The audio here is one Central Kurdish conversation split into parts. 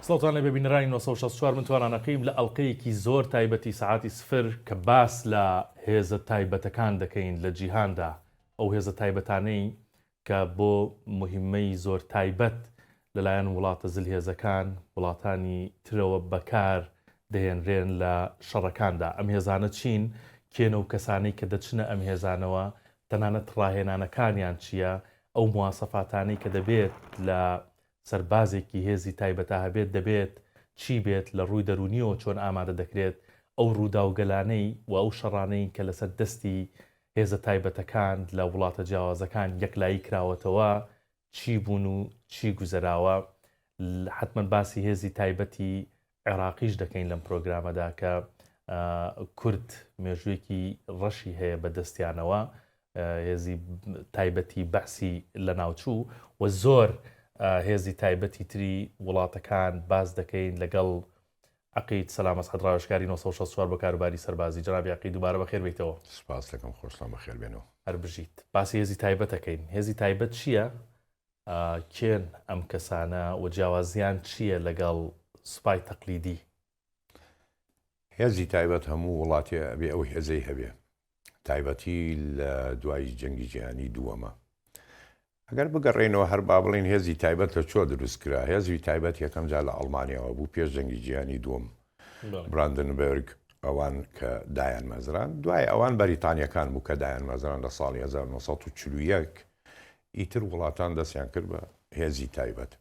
سڵاوتان لێبێ بینەرانی 964 من توانا نەقیم لە ئەڵقەیەکی زۆر تایبەتی سەعاتی سفر کە باس لە هێزە تایبەتەکان دەکەین لە جیهاندا ئەو هێزە تایبەتانەی کە بۆ موهیمەی زۆر تایبەت لەلایەن وڵاتە زلهێزەکان، وڵاتانی ترەوە بەکار دەهێنرێن لە شەڕەکاندا. ئەم هێزانە چین؟ کێن ئەو کەسانەی کە دەچنە ئەم هێزانەوە؟ تەنانەت ڕاهێنانەکانیان چییە؟ ئەو مواسەفاتانەی کە دەبێت لە سەربازێکی هێزی تایبەتا هەبێت دەبێت چی بێت؟ لە ڕووی دەروونییەوە چۆن ئامادە دەکرێت؟ ئەو ڕووداوگەلانەی و ئەو شەڕانەی کە لەسەر دەستی هێزە تایبەتەکان لە وڵاتە جیاوازەکان یەکلایی کراوەتەوە چی بوون و چی گوزەراوە؟ حەتمەن باسی هێزی تایبەتی عێراقیش دەکەین لەم پرۆگرامەدا کە کورد مێژوویەکی ڕەشی هەیە بە دەستیانەوە هێزی تایبەتی بەعسی لەناوچوو و زۆر هێزی تایبەتی تری وڵاتەکان باس دەکەین لەگەڵ عەقید سەلام ئەسعەد ڕاوێژکاری 964 بۆ کاروباری سەربازی. جەنابی عەقید دووبارە بەخێر بێیتەوە. سوپاست دەکەم خۆشتان بەخێر بێنەوە. هەر بژیت. باسی هێزی تایبەت ئەکەین. هێزی تایبەت چییە؟ کێن ئەم کەسانە و جیاوازیان چییە لەگەڵ سوپای تەقلیدی؟ هێزی تایبەت هەموو وڵاتێ ئەبێ ئەو هێزەی هەبێ. تایبەتی لە دوای جەنگی جیهانی دووەمە. ئەگەر بگەڕێینەوە هەر با بڵێین هێزی تایبەت لە چۆ دروست کرا؟ هێزی تایبەت یەکەم جار لە ئەڵمانیاوە بوو پێش جەنگی جیهانی دووەم. براندنبرگ ئەوان کە دایان مەزران دوای ئەوان بەریتانیەکان بوو کە دایان مەزران لە ساڵی 1941 ئیتر وڵاتان دەستیان کرد بە هێزی تایبەت.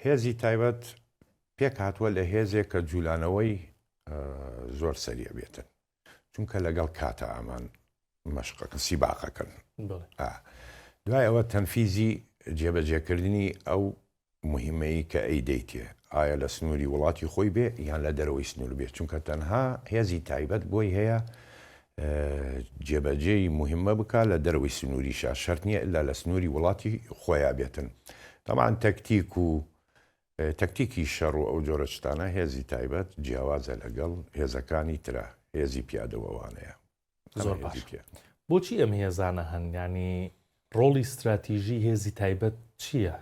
هێزی تایبەت پێک هاتووە لە هێزێک کە جولانەوەی زۆر سەریع بێتن. چونکە لەگەڵ کاتە ئەمان مەشقەکە سیباقەکەن دوای ئەوە تەنفیزی جێبەجێکردنی ئەو مهمەی کە ئەی دەیتێ ئایا لە سنووری وڵاتی خۆی بێ یان لە دەرەوەی سنوور بێ چونکە تەنها هێزی تایبەت بۆی هەیە جێبەجێی مهمە بک لە دەرەوەی سنووریشا شەرت نییە ئللا لە سنووری وڵاتی خۆیان بێتن تەمان تەکتیک و تەکتیکی شەڕ و ئەو جۆرە شتانە هێزی تایبەت جیاوازە لەگەڵ هێزەکانی ترا، هێزی پیادە و ئەوانەیە. زۆر باش. بۆچی ئەم هێزانە هەن؟ یانی ڕۆڵی ستراتیژی هێزی تایبەت چییە؟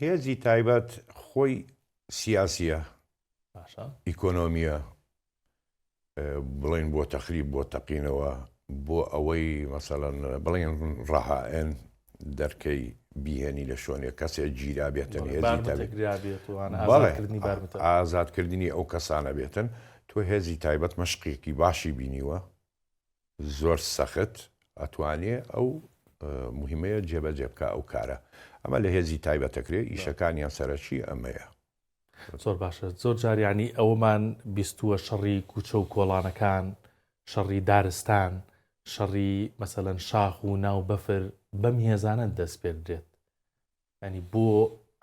هێزی تایبەت خۆی سیاسییە، ئیکۆنۆمییە، بڵێن بۆ تەخریب بۆ تەقینەوە بۆ ئەوەی مەسەلەن بڵێن ڕەهائن دەرکەی بیهێنی لە شۆنێک کەسێک گیرا بێتن هێزی ئازادکردنی ئەو کەسانە بێتن تۆ هێزی تایبەت مەشقێکی باشی بینیوە زۆر سەخت ئەتوانێ ئەو مهمەیە جێبەجێ بکە ئەو کارە ئەمە لە هێزی تایبەتەکرێ ئیشەکانیان سەرەکی ئەمەیە. زۆر باشە زۆر جار یانی ئەوەمان بیستووە شەڕی کوچە و کۆڵانەکان شەڕی دارستان شەڕی مەسەلەن شاخ و ناو بەفر بەم هێزانە دەسپێردرێت ینی بۆ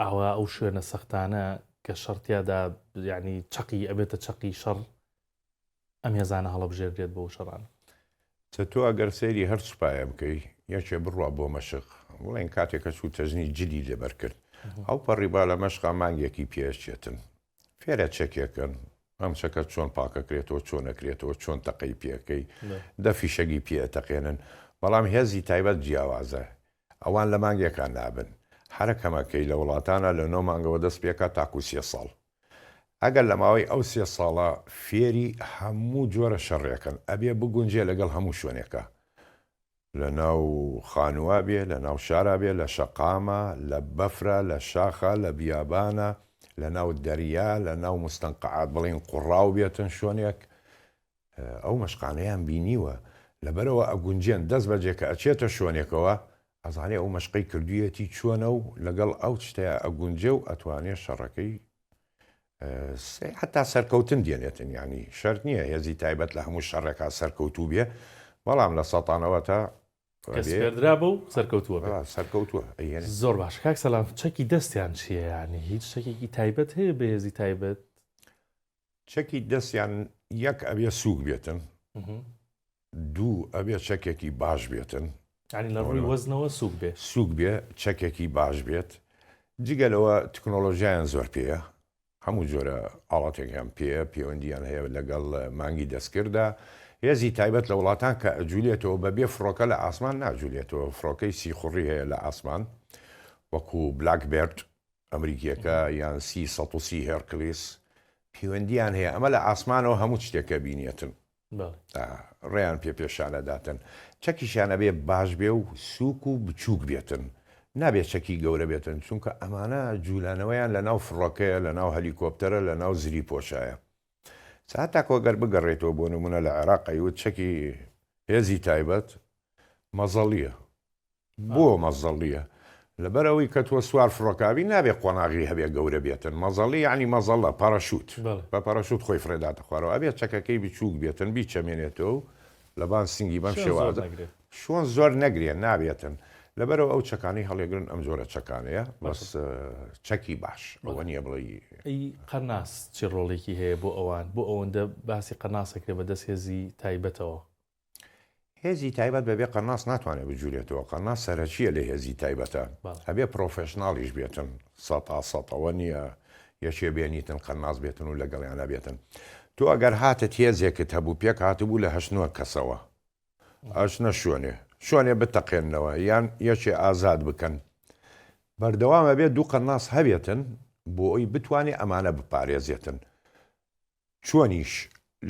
ئاوا ئەو شوێنە سەختانە کە شەڕ تیادا ینی چەقی ئەبێتە چەقی شەڕ ئەم هێزانە هەڵەبژێردرێت بۆ شەڕان. چە تۆ ئەگەر سەیری هەر سوپایە بکەی یەکێ بڕوا بۆ مەشق بڵێن کاتێک کە چوو تەژنی جلی لەبەر کرد ئەو پەڕی با لە مەشقا مانگێکی پێشچێتن فێرە چەکێکن ئەم چەکە چۆن پاکەکرێتەوە چۆن ئەکرێتەوە چۆن تەقەی پێەکەی دە فیشەگی پێ ئەتەقێنن بەڵام هێزی تایبەت جیاوازە ئەوان لە مانگێکا نابن هەرە کەمەکەی لە وڵاتانە لە نۆ مانگەوە دەست پێکا تاکو سێ ساڵ ئەگەر لە ماوەی ئەو سێ ساڵە فێری هەموو جۆرە شەڕێکن، ئەبێ بگونجێ لەگەڵ هەموو شوێنێکا. لە ناو خانووا بێ، لە ناو شارا بێ، لە شەقاما، لە بەفرا، لە شاخا، لە بیابانا، لە ناو دەریا، لە ناو موستەنقەعات بڵێین قوڕاو بێتن شۆنێک، ئەو مەشقانەیان بینیوە، لەبەرئەوە ئەگونجێن، دەست بەجێ کە ئەچێتە شوێنێکەوە ئەزانێ ئەو مەشقەی کردویەتی چۆنە و لەگەڵ ئەو شتەیا ئەگونجێ و ئەتوانێ شەڕەکەی حتا سەرکەوتن دێنێتن یانی شەرت نییە هێزی تایبەت لە هەموو شەڕێکا سەرکەوتوو بێ بەڵام لە سەتانەوە تا کە سپێردرا بوو سەرکەوتووە بێ سەرکەوتووە زۆر باش کاک سەلام چەکی دەستیان چییە یانی هیچ چەکێکی تایبەت هەیە بە هێزی تایبەت چەکی دەستیان یەک ئەبێ سووک بێتن دوو ئەبێ چەکێکی باش بێتن. یانی لە ڕووی وەزنەوە سووک بێ. سووک بێ، چەکێکی باش بێت. جگە لەوە تکنۆلۆژیایان زۆر پێیە. هەموو جۆرە ئاڵاتێکیان پێیە، پێوەندییان هەیە لەگەڵ مانگی دەستکرددا. هێزی تایبەت لە وڵاتان کە ئەجولێتەوە بە بێ فڕۆکە لە ئاسمان ناجولێتەوە. فڕۆکەی سیخوڕی هەیە لە ئاسمان وەکوو بلاک بێرد. ئەمریکیەکە یان سی 130 هێرکلیس پەیوەندیان هەیە ئەمە لە ئاسمانەوە هەموو شتێکە بینێتن ڕێیان پێ پێشانەداتن چەکیشیان ئەبێ باش بێ و سووک و بچووک بێتن نابێ چەکی گەورە بێتن چونکە ئەمانە جوولانەوەیان لە ناو فڕۆکەیە لە ناو هەلیکۆپتەرە لە ناو زری پۆشایە هەتاکۆ گەر بگەڕێتەوە بۆ نمونە لە عێراق ئەیوت چەکی هێزی تایبەت مەزەڵیە بۆ مەزەڵیە؟ لەبەر ئەوەی کە تۆ سوار فڕۆکابی نابێ قۆناغی هەبێ گەورە بێتن مەزەڵی یعنی مەزەڵە پەڕەشوت بە پەڕەشوت خۆی فڕێداتە خوارەوە ئەبێ چەکەکەی بچووک بێتن بیچەمێنێتەوە و لەبان سنگی بەم شێوازە شۆن زۆر نەگرێ نابێتن لەبەرەوە ئەو چەکانەی هەڵێگرن ئەم جۆرە چەکانەیە بەس چەکی باش ئەوە نییە بڵێ ئەی قەناس چی ڕۆڵێکی هەیە بۆ ئەوان بۆ ئەوەندە باسی قەناسەکرێ بەدەست هێزی تایبەتەوە؟ هێزی تایبەت بەبێ قەناس ناتوانێت بجولێتەوە، قەناس سەرەکییە لە هێزی تایبەتە، ئەبێ پرۆفێشناڵیش بێتن، سەتا سەت ئەوە نییە یەکێ بێنیتن قەناس بێتن و لەگەڵیانا بێتن. تۆ ئەگەر هاتت هێزێکت هەبوو پێک هاتبوو لە هەشت نۆ کەسەوە، ئەچنە شوێنێ، شوێنێ بتەقێننەوە یان یەکێ ئازاد بکەن، بەردەوام ئەبێ دوو قەناس هەبێتن بۆ ئەوی بتوانێ ئەمانە بپارێزێتن. چۆنیش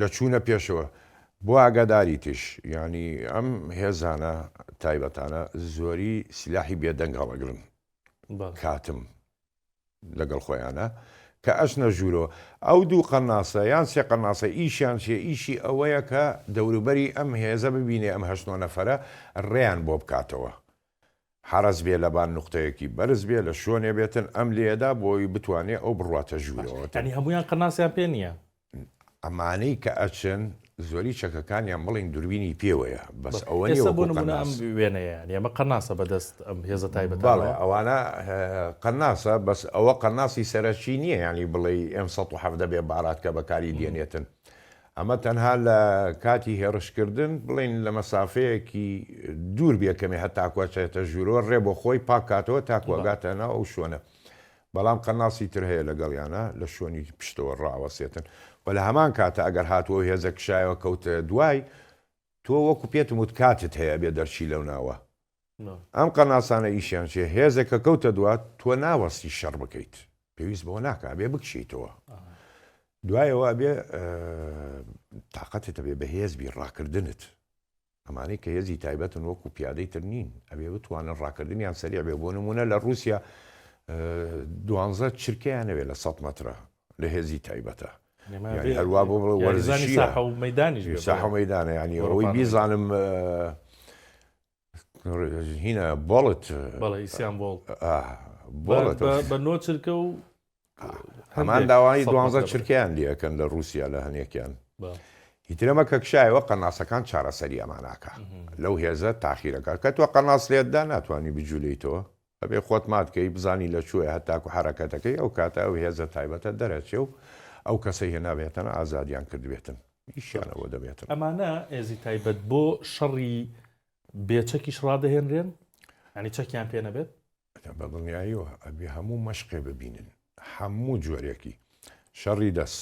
لە چوونە پێشەوە بۆ ئاگاداریتش یانی ئەم هێزانە تایبەتانە زۆری سیلاحی بێدەنگ هەڵەگرن کاتم لەگەڵ خۆیانە کە ئەچنە ژوورەوە ئەو دوو قەناسە یان سێ قەناسە ئیشیان چیە ئیشی ئەوەیە کە دەوروبەری ئەم هێزە ببینێ ئەم هەشت نۆ نەفەرە ڕێیان بۆ بکاتەوە حەرەس بێ لەبان نوقتەیەکی بەرز بێ لە شۆنێ بێتن ئەم لێدا بۆی بتوانێ ئەو بڕواتە ژوورەوە. یانی هەموویان قەناسیان پێ نییە؟ ئەمانەی کە ئەچن زۆری چەکەکانیان بڵێین دوربینی پێوەیە بەس ئەوە نییە ئێستا بۆ وەکوو نموونە ئەم قەناس. وێنەیە یانی ئەمە قەناسە بە دەست ئەم هێزە تایبەتانەوە؟ بەڵێ ئەوانە قەناسە بەس ئەوە قەناسی سەرەکی نییە یانی بڵێی ئێم 117 بێ بارات کە بەکاری دێنێتن ئەمە تەنها لە کاتی هێڕشکردن بڵێین لە مەسافەیەکی دوور بێ کەمێ هەتاکو ئەچێتە ژوورەوە ڕێ بۆ خۆی پاک کاتەوە تاکو ئەگاتە ناو ئەو شوێنە بەڵام قەناسی تر هەیە لەگەڵیانە لە شوێنی پشتەوە ڕاوەسێتن و لە هەمان کاتە ئەگەر هاتووە و هێزە کشایەوە کەوتە دوای تۆ وەکو پێتم وت کاتت هەیە ئەبێ دەرچی لەو ناوە ئەم قەناسانە ئیشیان چیە هێزێک کە کەوتە دوات تۆ ناوەستی شەڕ بکەیت پێویست بەوە ناکا ئەبێ بکشیتەوە دوایەوە ئەبێ تااقەتت ئەبێ بەهێز بی ڕاکردنت ئەمانەی کە هێزی تایبەتن وەکو پیادەی تر نین ئەبێ بتوانن ڕاکردنیان سەریع بێ بۆ نمونە لە رووسیا دوانزە چرکەیان نەوێ لە 100 مەترە لە هێزی تایبەتە هەروا بۆ بڵێ وەرزشی ساحە مەدانە ینی ئەوەی بیزانم هینە بۆڵت بەڵێ ئیسیان بۆڵ بۆڵت بە نۆ چرکە و هەمان داوای دوانزە چرکەیان لەکەن لە رووسیا لە هەنێکیان هیترەمە کە کشایەوە قەناسەکان چارەسەری ئەماناکە لەو هێزە تاخیرەکە کە تۆ قەناس لێتدا ناتوانانی بجوولەیتەوە ئەبێ خۆت مات کەی بزانی لە کوێ هەتاکو حەرەکەتەکەی ئەو کاتە ئەو هێزە تایبەتە دەرەچێ و ئەو کەسەی هێنابێتن ئازادیان کردبێتن ئیشیان ئەوە دەبێتن. ئەمانە هێزی تایبەت بۆ شەڕی بێ چەکیش ڕادەهێنرێن؟ یانی چەکیان پێ نەبێت؟ بە دڵنیاییەوە ئەبێ هەموو مەشقێ ببینن هەموو جۆرێکی شەڕی دەس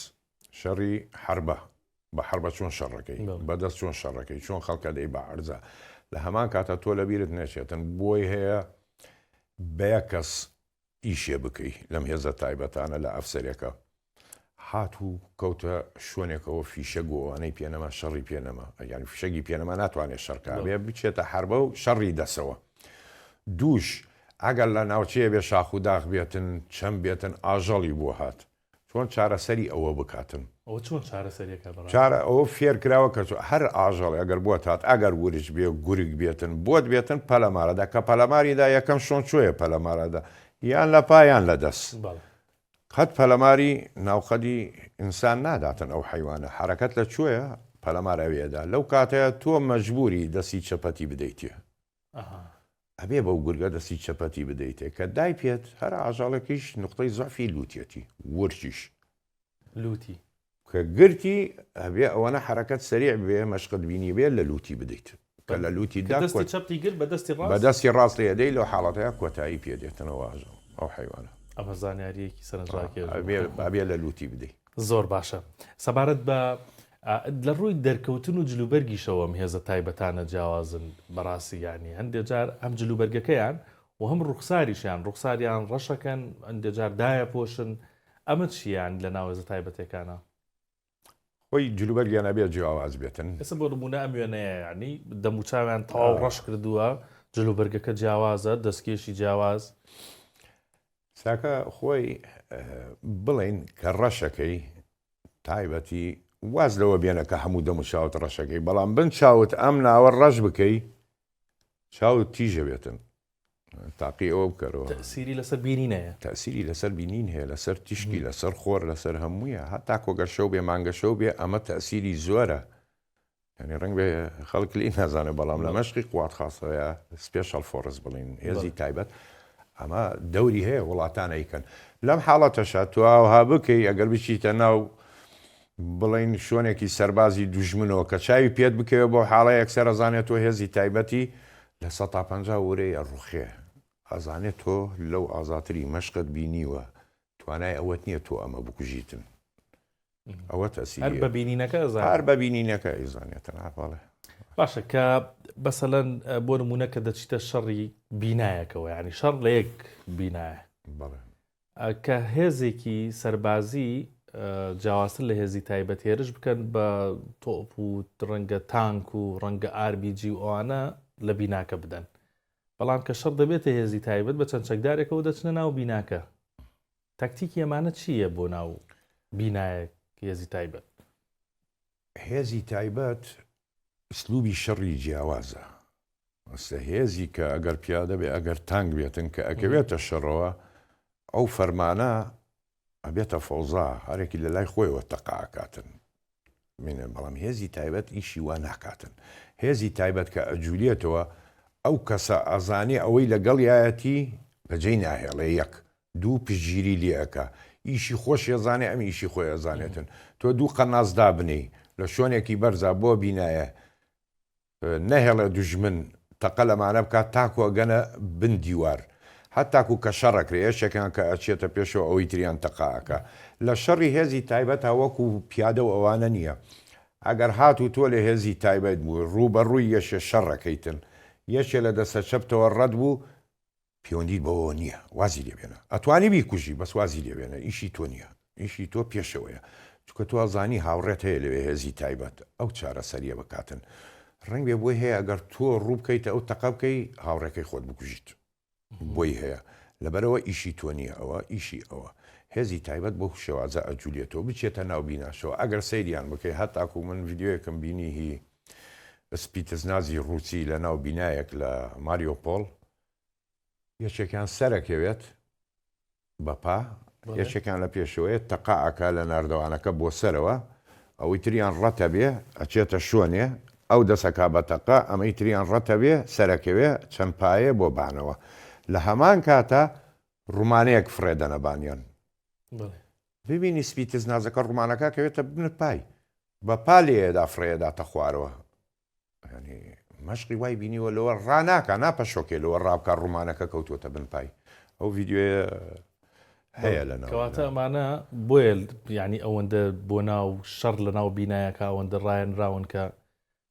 شەڕی حەربە بە حەربە چۆن شەڕەکەی بە دەست چۆن شەڕەکەی چۆن خەڵکە دەی بە عەرزە لە هەمان کاتە تۆ لە بیرت نەچێتن بۆی هەیە بە یەک کەس ئیشێ بکەی لەم هێزە تایبەتانە لە ئەفسەرێکە هات و کەوتە شوێنێکەوە فیشەک و ئەوانەی پێنەما شەڕی پێنەما یعنی فیشەکی پێنەما ناتوانێت شەڕکە بێ بچێتە حربە و شەڕی دەسەوە دووش ئەگەر لە ناوچەیە بێ شاخ و داخ بێتن چەم بێتن ئاژەڵی بۆ هات چۆن چارەسەری ئەوە بکاتن. ئەوە چۆن چارەسەریەکە بەڕاستی؟ چارە ئەوە فێر کراوە کە چۆن هەر ئاژەڵێ ئەگەر بۆت هات ئەگەر ورچ بێ گورگ بێتن بۆت بێتن پەلەمارەدا کە پەلەماری دا یەکەم شۆن چۆیە پەلەمارەدا یان لە پا یان لە دەس بەڵێ. قەت پەلەماری ناوقەدی ئینسان ناداتن ئەو حەیوانە حەرەکەت لە چۆیە پەلەمار ئەوێدا لەو کاتەیە تۆ مەجبوری دەسی چەپەتی بدەیتێ. ئەبێ بەو گورگە دەستی چەپەتی بدەیتێ کە دای پێت هەر ئاژەڵێکیش نوقتەی زەعفی لوتیەتی ورچیش لوتی کە گرتی ئەبێ ئەوەنە حرەکەت سەریع بێ مەشقت بینی بێ لە لوتی بدەیت کە لە لوتی دا دەستی چەپتی گرت بە دەستی ڕاست بە دەستی ڕاست لێ دەی لەو حاڵەتەیە کۆتایی پێ دێتنەوە ئاژەڵ ئەو حەیوانە ئەمە زانیاریەکی سەرنجڕاکێش ئەبێ لە لوتی بدەی زۆر باشە سەبارەت بە لە ڕووی دەرکەوتن و جلوبەرگیشەوە ئەم هێزە تایبەتانە جیاوازن بەڕاستی یانی هەندێ جار ئەم جلوبەرگەکەیان. و هەم ڕوخساریشیان ڕوخساریان ڕەشەکەن ئەندێ جار دایەپۆشن ئەمە چیە یانی لە ناو هێزە تایبەتەکانە؟ خۆی جلوبەرگیان ئەبێ جیاواز بێتن. ئێستا بۆ نموونە ئەم وێنەیە یانی دەموچاویان تەواو ڕەش کردووە جلوبەرگەکە جیاوازە دەستکێشی جیاواز. ساکە خۆی بڵێین کە ڕەشەکەی تایبەتی واز لەوە بێنە کە هەموو دەموچاوت ڕەشەکەی بەڵام بن چاوت ئەم ناوە ڕەش بکەی چاوت تیژە بێتن تاقی ئەوە بکەرەوە. تەئسیری لەسەر بینین هەیە. تەئسیری لەسەر بینین هەیە لەسەر تیشکی لەسەر خۆر لەسەر هەموویە هەتا کۆگەر شەو بێ مانگە شەو بێ ئەمە تەئسیری زۆرە یعنی ڕەنگ بێ خەڵک لی نازانێ بەڵام لە مەشقی قوات خاصەیە special force بڵین هێزی تایبەت ئەمە دەوری هەیە وڵاتان ئەیکەن لەم حاڵەتەشا تو ئاوها بکەی ئەگەر بچیتە ناو بڵین شوێنێکی سەربازی دوژمنەوە کە چاوی پێت بکەوێ بۆ حاڵە یەکسەر ئەزانێت تۆ هێزی تایبەتی 50% ورەی ئەڕوخێ ئەزانێت تۆ لەو ئازاتری مەشقت بینیوە توانای ئەوەت نییە تۆ ئەمە بکوژیتن ئەوە تەسیری هەر بە بینینەکە ئەزانێت. هەر بە بینینەکە ئەیزانێتن ها بەڵێ. باشە کە بەسەلەن بۆ نمونە کە دەچیتە شەڕی بینایەکەوە یعنی شەڕ لە یەک بینایە بەڵێ. کە هێزێکی سەربازی جیاوازتر لە هێزی تایبەت هێرش بکەن بە تۆپ و ڕەنگە تانک و ڕەنگە ئاربیجی و ئەوانە لە بیناکە بدەن بەڵام کە شەڕ دەبێتە هێزی تایبەت بە چەند چەکدارێکەوە دەچنە ناو بیناکە تاکتیکی ئەمانە چی یە بۆ ناو بینایەک هێزی تایبەت؟ هێزی تایبەت ئسلوبی شەڕی جیاوازە. ئەسلە هێزی کە ئەگەر پیادە بێ ئەگەر تانک بێتن کە ئەکەوێتە شەڕەوە ئەو فەرمانە ئەبێتە فەوزا هەرێکی لە لای خۆیەوە تەقە ئەکاتن. مینە بەڵام هێزی تایبەت ئیشی وا ناکاتن هێزی تایبەت کە ئەجولیێتەوە ئەو کەسە ئەزانێ ئەوەی لەگەڵیایەتی بەجێی ناهێڵێ یەک دوو پشتگیری لێ ئەکا ئیشی خۆشی ئەزانێ ئەم ئیشی خۆی ئەزانێتن تۆ دوو قەناس دابنێی لە شۆنێکی بەرزا بۆ بینایە نەهێڵێ دوژمن تەقە لەمانە بکات تاکو ئەگەنە بن دیوار هەتاکو کە شەڕ ئەکرێ یەکێکیان کە ئەچێتە پێشەوە ئەوی تریان تەقە ئەکا لە شەڕی هێزی تایبەتا وەکو پیادە و ئەوانە نیە ئەگەر هاتوو تۆ لە هێزی تایبەت بووی ڕووبەڕووی یەکێ شەڕ ئەکەیتن یەکێ لە دەستە چەپتەوە ڕەت بوو پێوەندیت بەوەوە نییە وازی لێ بێنە ئەتوانی بیکوژی بەس وازی لێ بێنە ئیشی تۆ نییە ئیشی تۆ پێشەوەیە چونکە تۆ ئەزانی هاوڕێت هەیە لەوێ هێزی تایبەت ئەو چارەسەریە بکاتن ڕەنگ بێ بۆی هەیە ئەگەر تۆ ڕوو بکەیتە ئەو تەقە بکەی هاوڕێکەی خۆت بکوژیت بۆی هەیە لەبەرەوە ئیشی تۆ نییە ئەوە ئیشی ئەوە هێزی تایبەت بۆ شێوازە ئەجولێتەوە بچێتە ناو بیناشەوە ئەگەر سەیریان بکەی هەتاکو من ڤیدیۆیەکم بینی هی سپیتزنازی ڕووسی لە ناو بینایەک لە ماریۆپۆڵ یەکێکیان سەرەکەوێت بە پا یەکێکیان لە پێشەوەیە تەقا ئەکا لە ناردەوانەکە بۆ سەرەوە ئەوەی تریان ڕەتە بێ ئەچێتە شۆنێ ئەو دەسەکا بە تەقە ئەمەی تریان ڕەتە بێ سەرەکەوێ چەند پایە بۆ بانەوە لە هەمان کاتە ڕومانەیەک فڕێدەنە بانیان ببینی سپیتزنازەکە ڕومانەکە کەوێتە بن پای بە پا لێیەدا فڕێداتە خوارەوە یانی مەشقی وای بینیوە لەوە ڕاناکا ناپەشۆکێ لەوە ڕابکا ڕومانەکە کەوتووەتە بن پای ئەو ڤیدیۆیە هەیە لە ناو کەواتە ئەمانە بۆیە یعنی ئەوەندە بۆ ناو شەڕ لە ناو بینایەکە ئەوەندە ڕایەنراون کە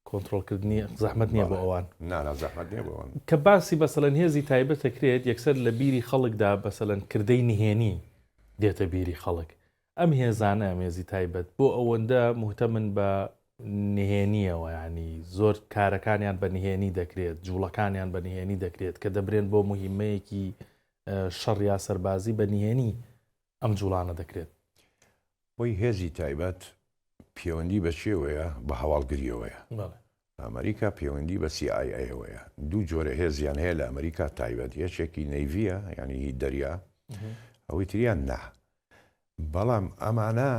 کۆنترۆڵکردنی زەحمەت نییە بۆ ئەوان نانا زەحمەت نییە بۆ ئەوان کە باسی بەسەلەن هێزی تایبەت دەکرێت یەکسەر لە بیری خەڵکدا بەسەلەن کردەی نهێنی دێتە بیری خەڵک ئەم هێزانە، ئەم هێزی تایبەت، بۆ ئەوەندە موهتەمن بە نهێنییەوە، یانی زۆر کارەکانیان بە نهێنی دەکرێت، جووڵەکانیان بە نهێنی دەکرێت، کە دەبرێن بۆ موهیمەیەکی شەڕ یا سەربازی بە نهێنی ئەم جووڵانە دەکرێت. خۆی هێزی تایبەت پێوەندی بە چێوەیە؟ بە هەواڵگرییەوەیە. ئەمریکا پێوەندی بە سی ئای ئەیەوەیە. دوو جۆرە هێزیان هەیە لە ئەمریکا تایبەت، یەکێکی navy یە یانی هی دەریا، ئەوەی تریان نا. بەڵام ئەمانە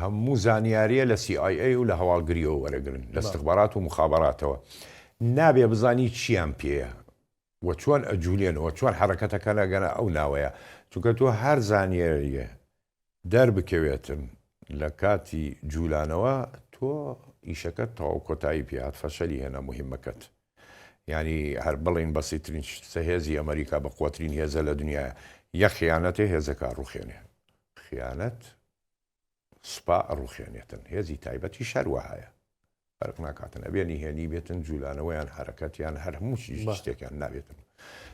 هەموو زانیاریە لە سی ئای ئەی و لە هەواڵگریەوە وەرەگرن، لە استخبارات و مخابراتەوە. نابێ بزانی چیان پێیە و چۆن ئەجولێنەوە، چۆن حەرەکەتەکەن ئەگەنە ئەو ناوەیە. چونکە تۆ هەر زانیاریە دەربکەوێتن لە کاتی جولانەوە تۆ ئیشەکەت تەواو کۆتایی پێ هات فەشەلی هێنا موهیمەکەت یانی هەر بڵێین بەسیترین شتە هێزی ئەمریکا بە قوترین هێزە لە دنیاە یەک خیانەتێ هێزەکە ڕوخێنێ خیانەت سوپا ئەڕوخێنێتن هێزی تایبەتی شەر وەهایە فەرق ناکاتن ئەبێ نهێنی بێتن جولانەوەیان حەرەکەتیان هەر هەموو شتێکیان نابێتن.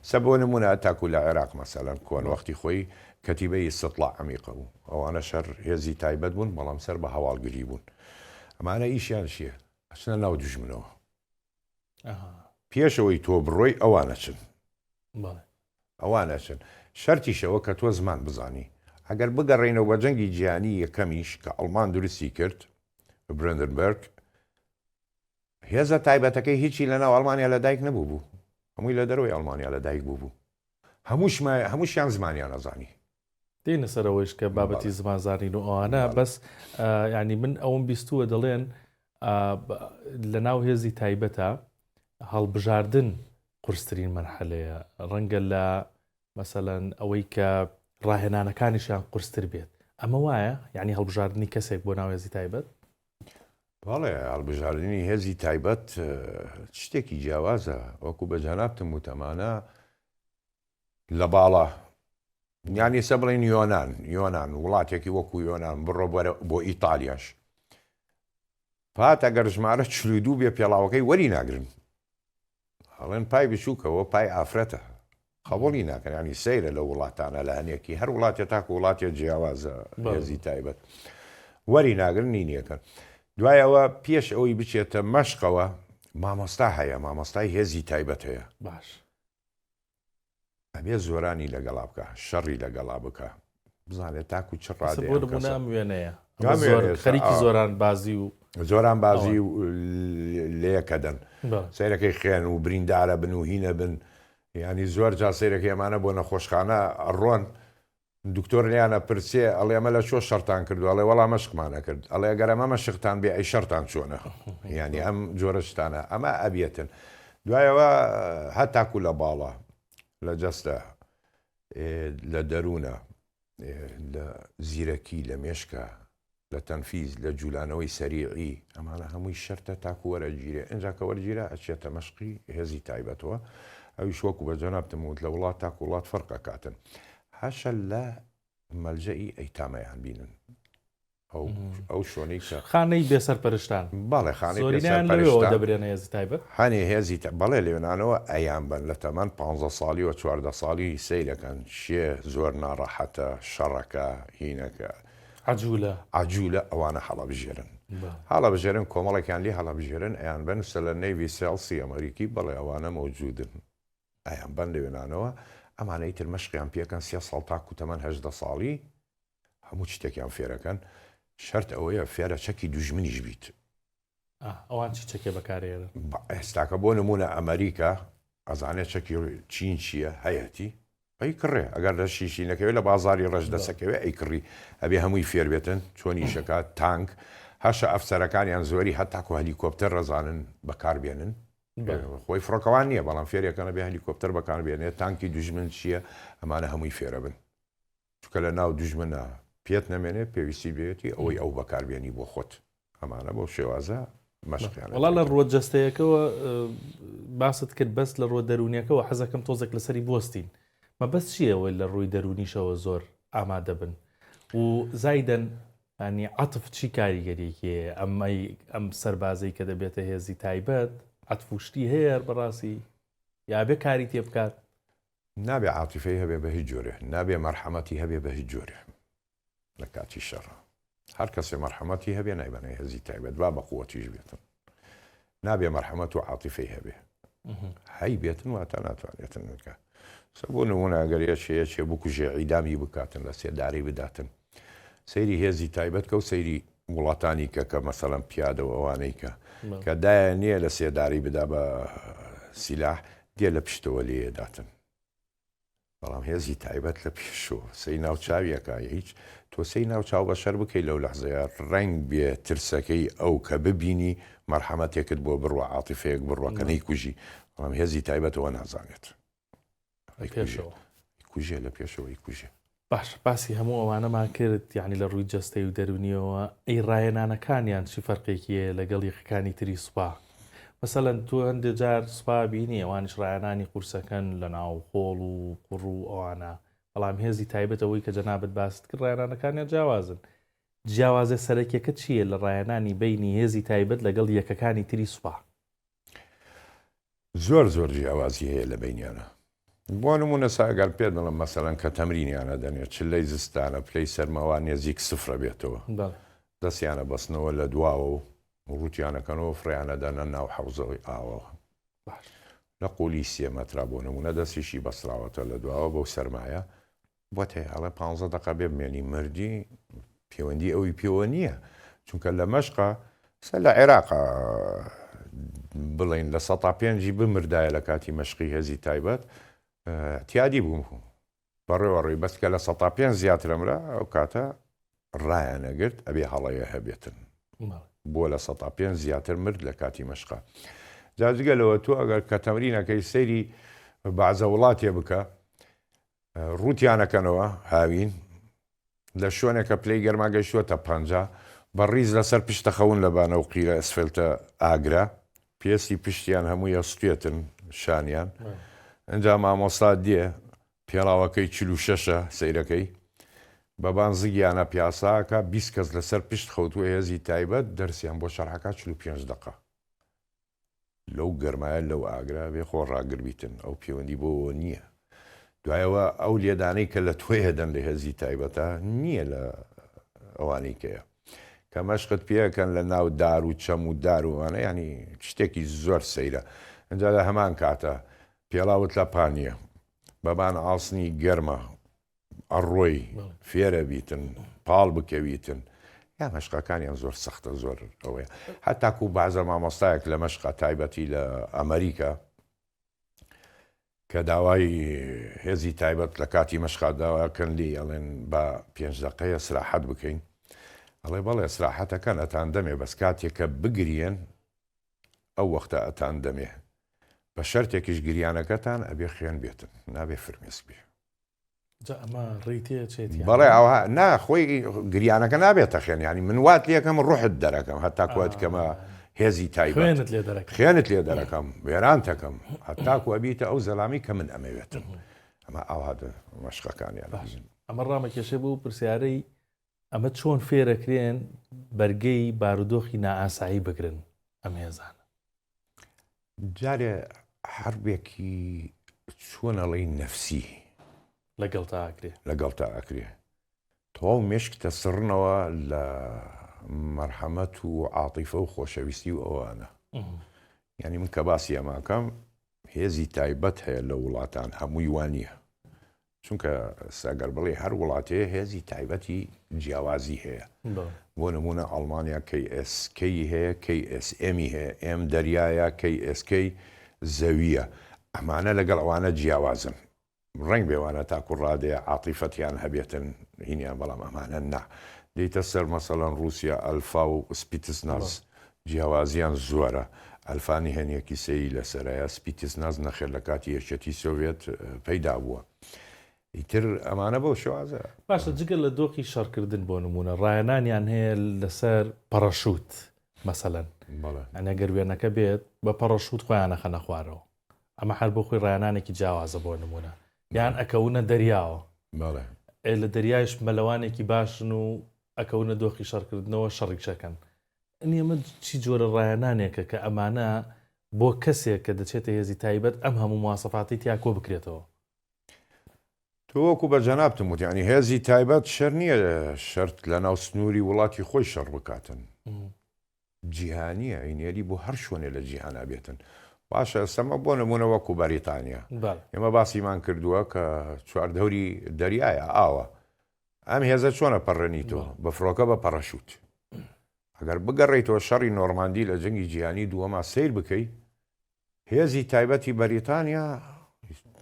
سە بۆ نموونە تاکو لە عێراق مەسەلەن کۆن وەختی خۆی کەتیبەی ئیستطلاع عەمیقە بوو ئەوانەش هەر هێزی تایبەت بوون بەڵام سەر بە هەواڵگری بوون ئەمانە ئیشیان چییە ئەچنە ناو دوژمنەوە پێش ئەوەی تۆ بڕۆی ئەوان ئەچن ئەوان ئەچن شەرتیشەوە کە تۆ زمان بزانی ئەگەر بگەڕێینەوە بە جەنگی جیهانی یەکەمیش کە ئەڵمان دروستی کرد برندنبرگ هێزە تایبەتەکەی هیچی لەناو ئەڵمانیا لەدایک نەبوو بوو هەمووی لە دەرەوەی ئەڵمانیا لەدایک بوو بوو هەمووشما هەمووشیان زمانیان ئەزانی. دێینە سەر ئەوەیش کە بابەتی زمان زانین و ئەوانە بەس ینی من ئەوم بیستووە دەڵێن لە ناو هێزی تایبەتە هەڵبژاردن قورسترین مەرحەلەیە ڕەنگە لە مەسەلەن ئەوەی کە ڕاهێنانەکانیشیان قورستر بێت ئەمە وایە یعنی هەڵبژاردنی کەسێک بۆ ناو هێزی تایبەت؟ بەڵێ هەڵبژاردنی هێزی تایبەت شتێکی جیاوازە وەکو بە جەنابتم وت ئەمانە لە باڵا یان ئێستا بڵێن یۆناان یۆناان وڵاتێکی وەکو یۆناان بڕۆ بۆ ئیتالیاش پات ئەگەر ژمارە 42 بێ پێڵاوەکەی وەری ناگرن ئەڵێن پای بچووکەوە پای ئافرەتە قبوڵی ناکەن ینی سەیرە لە وڵاتانە لە هەنێکی هەر وڵاتێ تاکو وڵاتێ جیاوازە هێزی تایبەت وەری ناگرن نینیەکەن دوای ئەوە پێش ئەوەی بچێتە مەشقەوە مامۆستا هەیە مامۆستای هێزی تایبەت هەیە باش ئەبێ زۆرانی لەگەڵا بکا شەڕی لەگەڵا بکا بزانێت تاکو چ ڕادەیە بۆ نمونە ئەم وێنەیە خەریکی زۆران بازی و زۆران بازی و لەیەکەدەن سەیرەکەی خوێن و بریندارە بن و هینە بن ینی زۆر جا سەیرەکەی ئەمانە بۆ نەخۆشخانە ئەڕۆن دکتۆر لێیان ئەپرسێ ئەڵێ ئەمە لە چۆ شەڕتان کردوە ئەڵێ وەڵا مەشقمان ئەکرد ئەڵێ ئەگەر ئەمە مەشقتان بێ ئەی شەڕتان چۆنە یانی ئەم جۆرە شتانە ئەمە ئەبێتن دوایەوە هەتاکو لە باڵا لە جەستە لە دەروونە لە زیرەکی لە مێشکە لە تەنفیز، لە جولانەوەی سەریعی، ئەمانە هەمووی شەرتە تاکو وەرئەگیرێ، ئینجا کە وەرگیرا ئەچێتە مەشقی هێزی تایبەتەوە، ئەویش وەکو بە جەنابتم وت لە وڵات تاکو وڵات فەرق ئەکاتن. هەشە لە مەلجەئی ئەیتامەیان بینن ئەو ئەو شۆنەی کە خانەی بێ سەرپەرشتان. بەڵێ خانەی بێ زۆرینەیان لەوێوە سەرپەرشتان. دەبرێنە هێزی تایبەت؟ هەنێ هێزی تە بەڵێ لەوێنانەوە ئەیانبەن لە تەمەن پانزە ساڵیوە 14 ساڵی سەیرەکەن شێ زۆر ناڕەحەتە شەڕەکە هینەکە عەجولە. عەجولە ئەوانە هەڵەبژێرن هەڵەبژێرن کۆمەڵێکیان لێ هەڵەبژێرن ئەیان بەن سەلە Navy SEALs ی ئەمەریکی بەڵێ ئەوانە مەوجودن ئەیان بەن لەوێنانەوە ئەمانە ئیتر مەشقیان پێکەن سێ ساڵ تاکو تەمەن 18 ساڵی هەموو شتێکیان فێرەکەن شەرت ئەوەیە فێرە چەکی دوژمنیش بیت ئەوان چی چەکێ بەکارێنن؟ ئێستاکە بۆ نمونە ئەمریکا ئەزانێت چەکی چین چییە هەیەتی ئەی کڕێ ئەگەر لە شیشی نەکەوێت لە بازاری ڕەش دەسەکەوێ ئەی کڕی ئەبێ هەمووی فێر بێتن چۆن ئیشەکە تانک هەشە ئەفسەرەکانیان زۆری هەتاکو هەلیکۆپتەر ڕەزانن بەکاربێنن خۆی فڕۆکەوان نییە بەڵام فێرەکەنە بێ هەلیکۆپتەر بەکاربێنێت تانکی دوژمن چییە ئەمانە هەمووی فێرە بن چونکە لە ناو دوژمنا پێت نەمێنێ پێویستی بێتی ئەوەی ئەو بەکار بێنی بۆ خۆت ئەمانە بەو شێوازە مەشقیان وەڵا لە ڕووە جەستەیەکەوە باست کرد بەس لە ڕووە دەروونیەکەوە حەزەکەم تۆزێک لەسەری بوەستین مەبەست چییە ئەوەی لە ڕووی دەروونیشەوە زۆر ئامادە بن و زایدەن ینی عەتف چی کاریگەریەکی هەیە ئەمەی ئەم سەربازەی کە دەبێتە هێزی تایبەت عەتف و شتی هەیە بەڕاستی یا بێ کاری تێ بکات نابێ عاتیفەی هەبێ بە هیچ جۆرێ، نابێ مەرحەمەتی هەبێ بە هیچ جۆرێ لە کاتی شەڕا. هەر کەسێ مەرحەمەتی هەبێ نایبەنە هێزی تایبەت با بە قوەتیش بێتن. نابێ مەرحەمەت و عاتیفەی هەبێ. هەی بێتن واتە ناتوانێتن بکە. سە بۆ نمونە ئەگەر یەکێ یەکێ بکوژێ عیدامی بکاتن لە سێدارەی بداتن. سەیری هێزی تایبەت کە و سەیری وڵاتانی کە کە مەسەلەن پیادە و ئەوانەی کە کە دایە نییە لە سێدارەی بدا بە سیلاح دێ لە پشتەوە لێ داتن بەڵام هێزی تایبەت لە پێشەوە سەی ناوچاویەکە هیچ تۆ سەی ناوچاو بەشەر بکەی لەو لەحزەیە ڕەنگ بێ ترسەکەی ئەو کە ببینی مەرحەمەتێکت بۆ بڕوە عاتیفەیەک بڕوە کە نەیکوژی بەڵام هێزی تایبەتەوە نازانێت پێشەوە کوژێ لە پێشەوەی کوژێ. باش باسی هەموو ئەوانەمان کرد یعنی لە ڕووی جەستەی و دەرونیەوە ئەی ڕاهێنانەکانیان چی فەرقێکی هەیە لەگەڵ یەکەکانی تری سوپا مەسەلەن تۆ هەندێ جار سوپا بینی ئەوانیش ڕاهێنانی قورسەکەن لە ناو خۆڵ و قوڕ و ئەوانە بەڵام هێزی تایبەت ئەوەی کە جەنابت باست کرد ڕاهێنانەکانیان جیاوازن جیاوازە سەرەکیەکە چییە لە ڕاهێنانی بینی هێزی تایبەت لەگەڵ یەکەکانی تری سوپا؟ زۆر زۆر جیاوازی هەیە لە بینیانە. بۆ نموونە سا ئەگەر پێت بڵێم مەسەلەن کە تەمرینیان ئەدەنێ چلەی زستانە پلەی سەرما وا نێزیک سفرە بێتەوە دەستیان ئەبەستنەوە لە دواوە و ڕووتیان ئەکەنەوە فڕێیان ئەدەنە ناو حەوزەوەی ئاوەوە لە قولی سێ مەترا بۆ نموونە دەستیشی بەستراوەتە لە دواوە بەو سەرمایە بۆت هەیە ئەڵێ پانزە دەقە بێ بمێنی مردی پەیوەندی ئەوی پێوە نییە چونکە لە مەشقا سە لە عێراق بڵین لە سە پێنجی بمردایە لە کاتی مەشقی هێزی تایبەت تیادی بوو بەڕێوە ڕێی بەس کە لە سە پێنج زیاترەمرا ئەو کاتە ڕایانەگرت ئەبێ هەڵەیە هەبێتن بۆ لە سە پێنج زیاتر مرد لە کاتی مەشقا جاجگە لەوە تۆ ئەگەر کە تەمرینەکەی سەیری بەعزە وڵاتێ بکە ڕووتیان ئەکەنەوە هاوین لە شوێنێک کە پلەی گەرما گەیشتووەتە 50 بە ڕیز لەسەر پشت دەخەون لە بانە و قیرە ئەسفێلتە ئاگرە پێستی پشتیان هەمووی ئەستوێتن شانیان ئینجا مامۆستا دێ پێڵاوەکەی 46ە سەیرەکەی بەبان زگیانە پیاساکە 20 کەس لەسەر پشت خەوتووە هێزی تایبەت دەرسیان بۆ شەرحەکە 45 دقە لەو گەرمایە لەو ئاگرە بێ خۆ ڕاگر بیتن ئەو پێوەندی بۆوە نییە دوایەوە ئەو لێدانەی کە لە تۆی هەدەن لە هێزی تایبەتە نییە لە ئەوانەی کەیە کە مەشقت پێەکەن لە ناو دار و چەم و دار و ئەوانە ینی شتێکی زۆر سەیرە ئەجا لە هەمان کاتە پێڵاوت لە پانیە بەبان ئاسنی گەرمە ئەڕۆی فێرە بیتن پاڵ بکەویتن یا مەشقەکانیان زۆر سەختە زۆر ئەوەیە هەتاکو بازە مامۆستایەک لە مەشقە تایبەتی لە ئەمریکا کە داوای هێزی تایبەت لە کاتی مەشقا داواکەن لی ئەڵێن بە پێنج دقەیە سراحەت بکەین ئەڵێ بەڵێ سراحەتەکەن ئەتان دەمێ بەس کاتێک کە بگریێن ئەو وەختە ئەتان دەمێ بە شەرتێکیش گریانەکەتان ئەبێ خوێن بێتن نابێ فرمێسک بێ جا ئەمە ڕێی تێ چێت یان؟ بەڵێ ئەوها نا خۆی گریانەکە نابێتە خوێن یانی من وات لێکەم ڕوحت دەرەکەم هەتاکو ئەتکەمە هێزی تایبەت خوێنت لێ دەرەکەم خوێنت لێ دەرەکەم وێرانتەکەم هەتاکو ئەبیتە ئەو زەلامی کە من ئەمەوێتم ئەمە ئاوها مەشقەکانیان باش ئەمە ڕامەکێشێ بۆ پرسیارەی ئەمە چۆن فێرەکرێن بەرگەی بارودۆخی نائاسایی بگرن ئەم هێزانە؟ جارێ حەربێکی چۆن ئەڵێی نەفسی. لەگەڵتا ئەکرێ. لەگەڵتا ئەکرێ. تەواو مێشکتە سڕنەوە لە مەرحەمەت و عاتیفە و خۆشەویستی و ئەوانە. یانی من کە باسی ئەماکەم هێزی تایبەت هەیە لە وڵاتان هەمووی وانییە. چونکە ئەگەر بڵێی هەر وڵاتێ هێزی تایبەتی جیاوازی هەیە بۆ نمونە ئەڵمانیا کەی ئێس کەی هەیە کەی ئێس ئێمی هەیە ئێم دەریایە کەی ئێس کەی زەویە ئەمانە لەگەڵ ئەوانە جیاوازن ڕنگ بێوانە تاکو ڕادەیە عاتیفەتیان هەبێتن هینیان بەڵام ئەمانە نا دیتە سەر مەسەڵەن رووسیا ئەلفا و سپیتسناز جیاوازیان زۆرە ئەلفا نهێنیەکی سەیری لەسەرایە سپیتسناز نەخێر لە کاتی یەکێتی سۆڤێت پەیدا بووە ئیتر ئەمانە بەو شێوازە. باشە جگە لە دۆخی شەڕکردن بۆ نموونە ڕایەنانیان هەیە لەسەر پەڕەشوت مەسەلەن بەڵێ. یانی ئەگەر وێنەکە بێت بە پەڕەشوت خۆیان ئەخەنە خوارەوە ئەمە هەر بۆ خۆی ڕایەنانێکی جیاوازە بۆ نموونە یان ئەکەونە دەریاوە بەڵێ. ئێ لە دەریایش مەلەوانێکی باشن و ئەکەونە دۆخی شەڕکردنەوە شەڕیش ئەکەن ئەنی ئەمە چی جۆرە ڕایەنانێکە کە ئەمانە بۆ کەسێک کە دەچێتە هێزی تایبەت ئەم هەموو مواسەفاتەی تیا کۆ بکرێتەوە؟ تۆ وەکو بە جەنابتم وت یانی هێزی تایبەت شەر نییە شەرت لە ناو سنووری وڵاتی خۆی شەڕ بکاتن جیهانیە ئینێری بۆ هەر شوێنێ لە جیهانا بێتن باشە ئێستەمە بۆ نمونە وەکو بەریتانیا ئێمە باسیمان کردووە کە چواردەوری دەریایە ئاوە ئەم هێزە چۆنە پەڕێنیتەوە بە فڕۆکە بە پەڕەشوت ئەگەر بگەڕێیتەوە شەڕی نۆرماندی لە جەنگی جیهانی دووەما سەیر بکەی هێزی تایبەتی بەریتانیا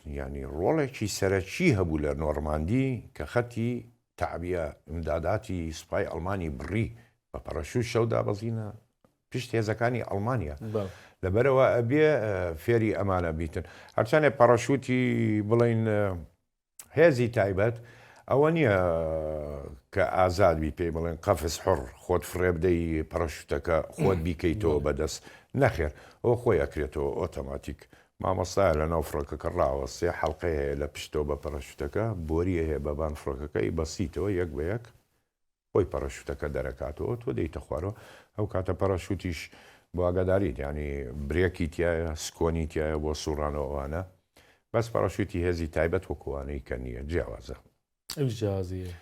ینی ڕۆڵێکی سەرەکی هەبوو لە نۆرماندی کە خەتی تعبیە ئیمداداتی سوپای ئەڵمانی بڕی بە پەڕەشوت شەو دابەزینە پشت هێزەکانی ئەڵمانیا لەبەرەوە ئەبێ فێری ئەمانە بیتن هەرچەندێ پەڕەشوتی بڵین هێزی تایبەت ئەوە نییە کە ئازاد بی پێی بڵێن قەفز حڕ خۆت فڕێ بدەی پەڕەشوتەکە خۆت بیکەیتەوە بەدەست نەخێر ئەوە خۆی ئەکرێتەوە ئۆتۆماتیک مامۆستایە لە ناو فڕۆکەکە ڕاوەستێ حەڵقەی هەیە لە پشتەوە بە پەڕەشوتەکە بۆریە هەیە بەبان فڕۆکەکەی بەستیتەوە یەک بە یەک خۆی پەڕەشوتەکە دەرەکاتەوە تۆ دێیتە خوارەوە ئەو کاتە پەڕەشوتیش بۆ ئاگاداریت یانی برێکی تایە سکۆنی تایە بۆ سوڕانەوە ئەوانە. بەس پەڕەشوتی هێزی تایبەت وەکو ئەوانەی کە نییە جیاوازە. ئەویش جیاوازی هەیە.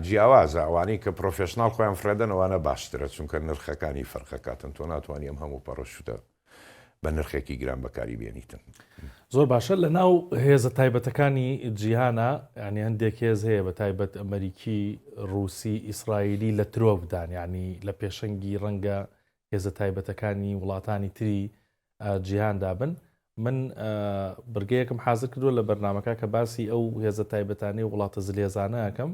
جیاوازە ئەوانەی کە professional خۆیان فڕێدەن ئەوانە باشترە چونکە نرخەکانی فەرقەکاتن تۆ ناتوانانی ئەم هەموو پەڕەشوتە بە نرخێکی گران بەکاری بێنیتن. زۆر باشە لە ناو هێزە تایبەتەکانی جیهانە یعنی هەندێک هێز هەیە بە تایبەت ئەمریکی ڕووسی ئیسرائیلی لە ترۆپدان یعنی لە پێشەنگی ڕەنگە هێزە تایبەتەکانی وڵاتانی تری جیهاندا بن من بڕگەیەکم حازر کردووە لە بەرنمەکە کە باسی ئەو هێزە تایبەتانەی وڵاتە زلێزانە ئەەکەم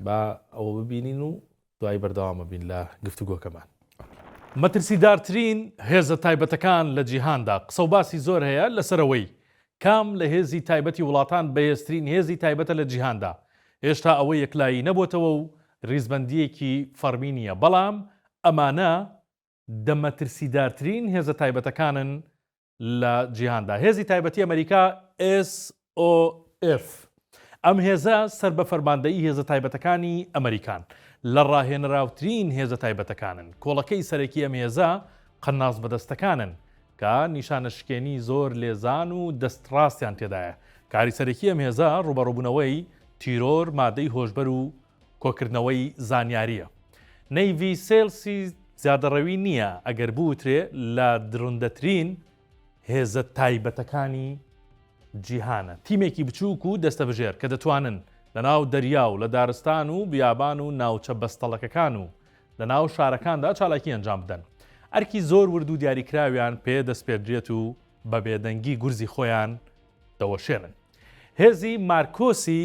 با ئەوە ببینین و دوای بەردەوامە بین لە گفتوگۆکەمان. مەترسیدارترین هێزە تایبەتەکان لە جیهاندا قسە و باسی زۆر هەیە لەسەرەوەی کام لە هێزی تایبەتی وڵاتان بەهێزترین هێزی تایبەتە لە جیهاندا هێشتا ئەوە یەکلایی نەبۆتەوە و ریزبەندییەکی فەڕمی نییە بەڵام ئەمانە دە مەترسیدارترین هێزە تایبەتەکانن لە جیهاندا. هێزی تایبەتی ئەمریکا SOF ئەم هێزە سەر بە فەرماندەیی هێزە تایبەتەکانی ئەمریکان، لە ڕاهێنراوترین هێزە تایبەتەکانن. کۆڵەکەی سەرەکی ئەم هێزە قەناس بەدەستەکانن کە نیشانەشکێنی زۆر لێزان و دەستڕاستیان تێدایە. کاری سەرەکی ئەم هێزە ڕووبەڕووبوونەوەی تیرۆر، مادەی هۆشبەر و کۆکردنەوەی زانیارییە. نەیڤی سێلسی زیادەڕەوی نییە ئەگەر بوترێ لە دڕندەترین هێزە تایبەتەکانی جیهانە. تیمێکی بچووک و دەستەبژێر کە دەتوانن لەناو دەریا و لە دارستان و بیابان و ناوچە بەستەڵەکەکان و لەناو شارەکاندا چالاکی ئەنجام بدەن. ئەرکی زۆر ورد و دیاریکراویان پێ دەسپێردرێت و بە بێدەنگی گورزی خۆیان دەوەشێنن. هێزی مارکۆسی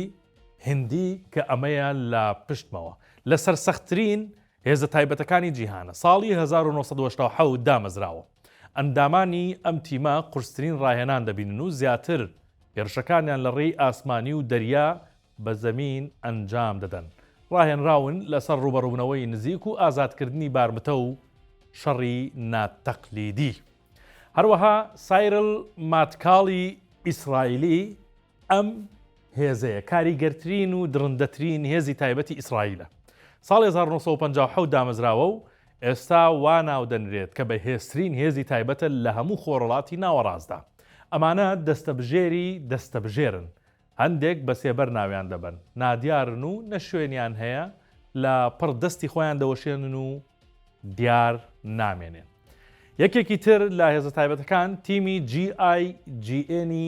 هندی کە ئەمەیە لە پشتمەوە لە سەرسەختترین هێزە تایبەتەکانی جیهانە، ساڵی 1987 دامەزراوە. ئەندامانی ئەم تیمە قورسترین ڕاهێنان دەبینن و زیاتر هێرشەکانیان لە ڕێی ئاسمانی و دەریا بە زەمین ئەنجام دەدەن. ڕاهێنراون لەسەر ڕووبەڕووبوونەوەی نزیک و ئازادکردنی بارمتە و شەڕی ناتەقلیدی. هەروەها سایرل ماتکاڵی ئیسرائیلی ئەم هێزەیە کاریگەرترین و دڕندەترین هێزی تایبەتی ئیسرائیلە. ساڵی 1957 دامەزراوە و ئێستا وا ناودەنرێت کە بەهێزترین هێزی تایبەتە لە هەموو خۆرهەڵاتی ناوەڕاستدا. ئەمانە دەستەبژێری دەستەبژێرن. هەندێک بە سێبەر ناویان دەبەن. نادیارن و نە شوێنیان هەیە، لە پڕ دەستی خۆیان دەوەشێنن و دیار نامێنێن. یەکێکی تر لە هێزە تایبەتەکان تیمی GIGN ی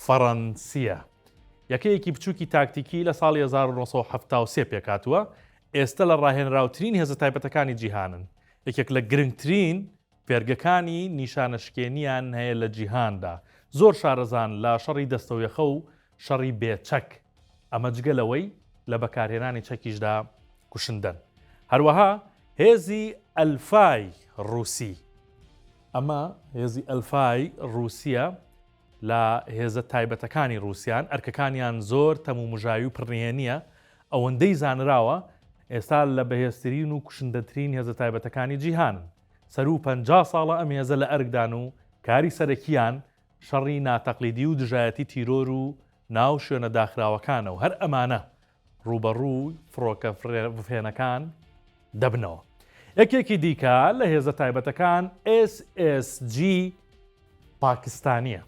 فەڕەنسییە. یەکەیەکی بچووکی تاکتیکی لە ساڵی 1973 پێکهاتووە، ئێستە لە ڕاهێنراوترین هێزە تایبەتەکانی جیهانن. یەکێک لە گرنگترین فێرگەکانی نیشانەشکێنیان هەیە لە جیهاندا. زۆر شارەزان لە شەڕی دەستەویەخە و شەڕی بێ چەک. ئەمە جگە لەوەی لە بەکارهێنانی چەکیشدا کوشندەن. هەروەها هێزی ئەلفای ڕووسی. ئەمە هێزی ئەلفای ڕووسییە لە هێزە تایبەتەکانی ڕووسیان، ئەرکەکانیان زۆر تەمومژاوی و پڕنهێنییە، ئەوەندەی زانراوە ئێستا لە بەهێزترین و کوشندەترین هێزە تایبەتەکانی جیهانن. سەروو 50 ساڵە ئەم هێزە لە ئەرکدان و کاری سەرەکییان شەڕی ناتەقلیدی و دژایەتی تیرۆر و ناو شوێنە داخراوەکانە و هەر ئەمانە ڕووبەڕووی فڕۆکە فڕێنەکان دەبنەوە. یەکێکی دیکە لە هێزە تایبەتەکان SSG پاکستانییە.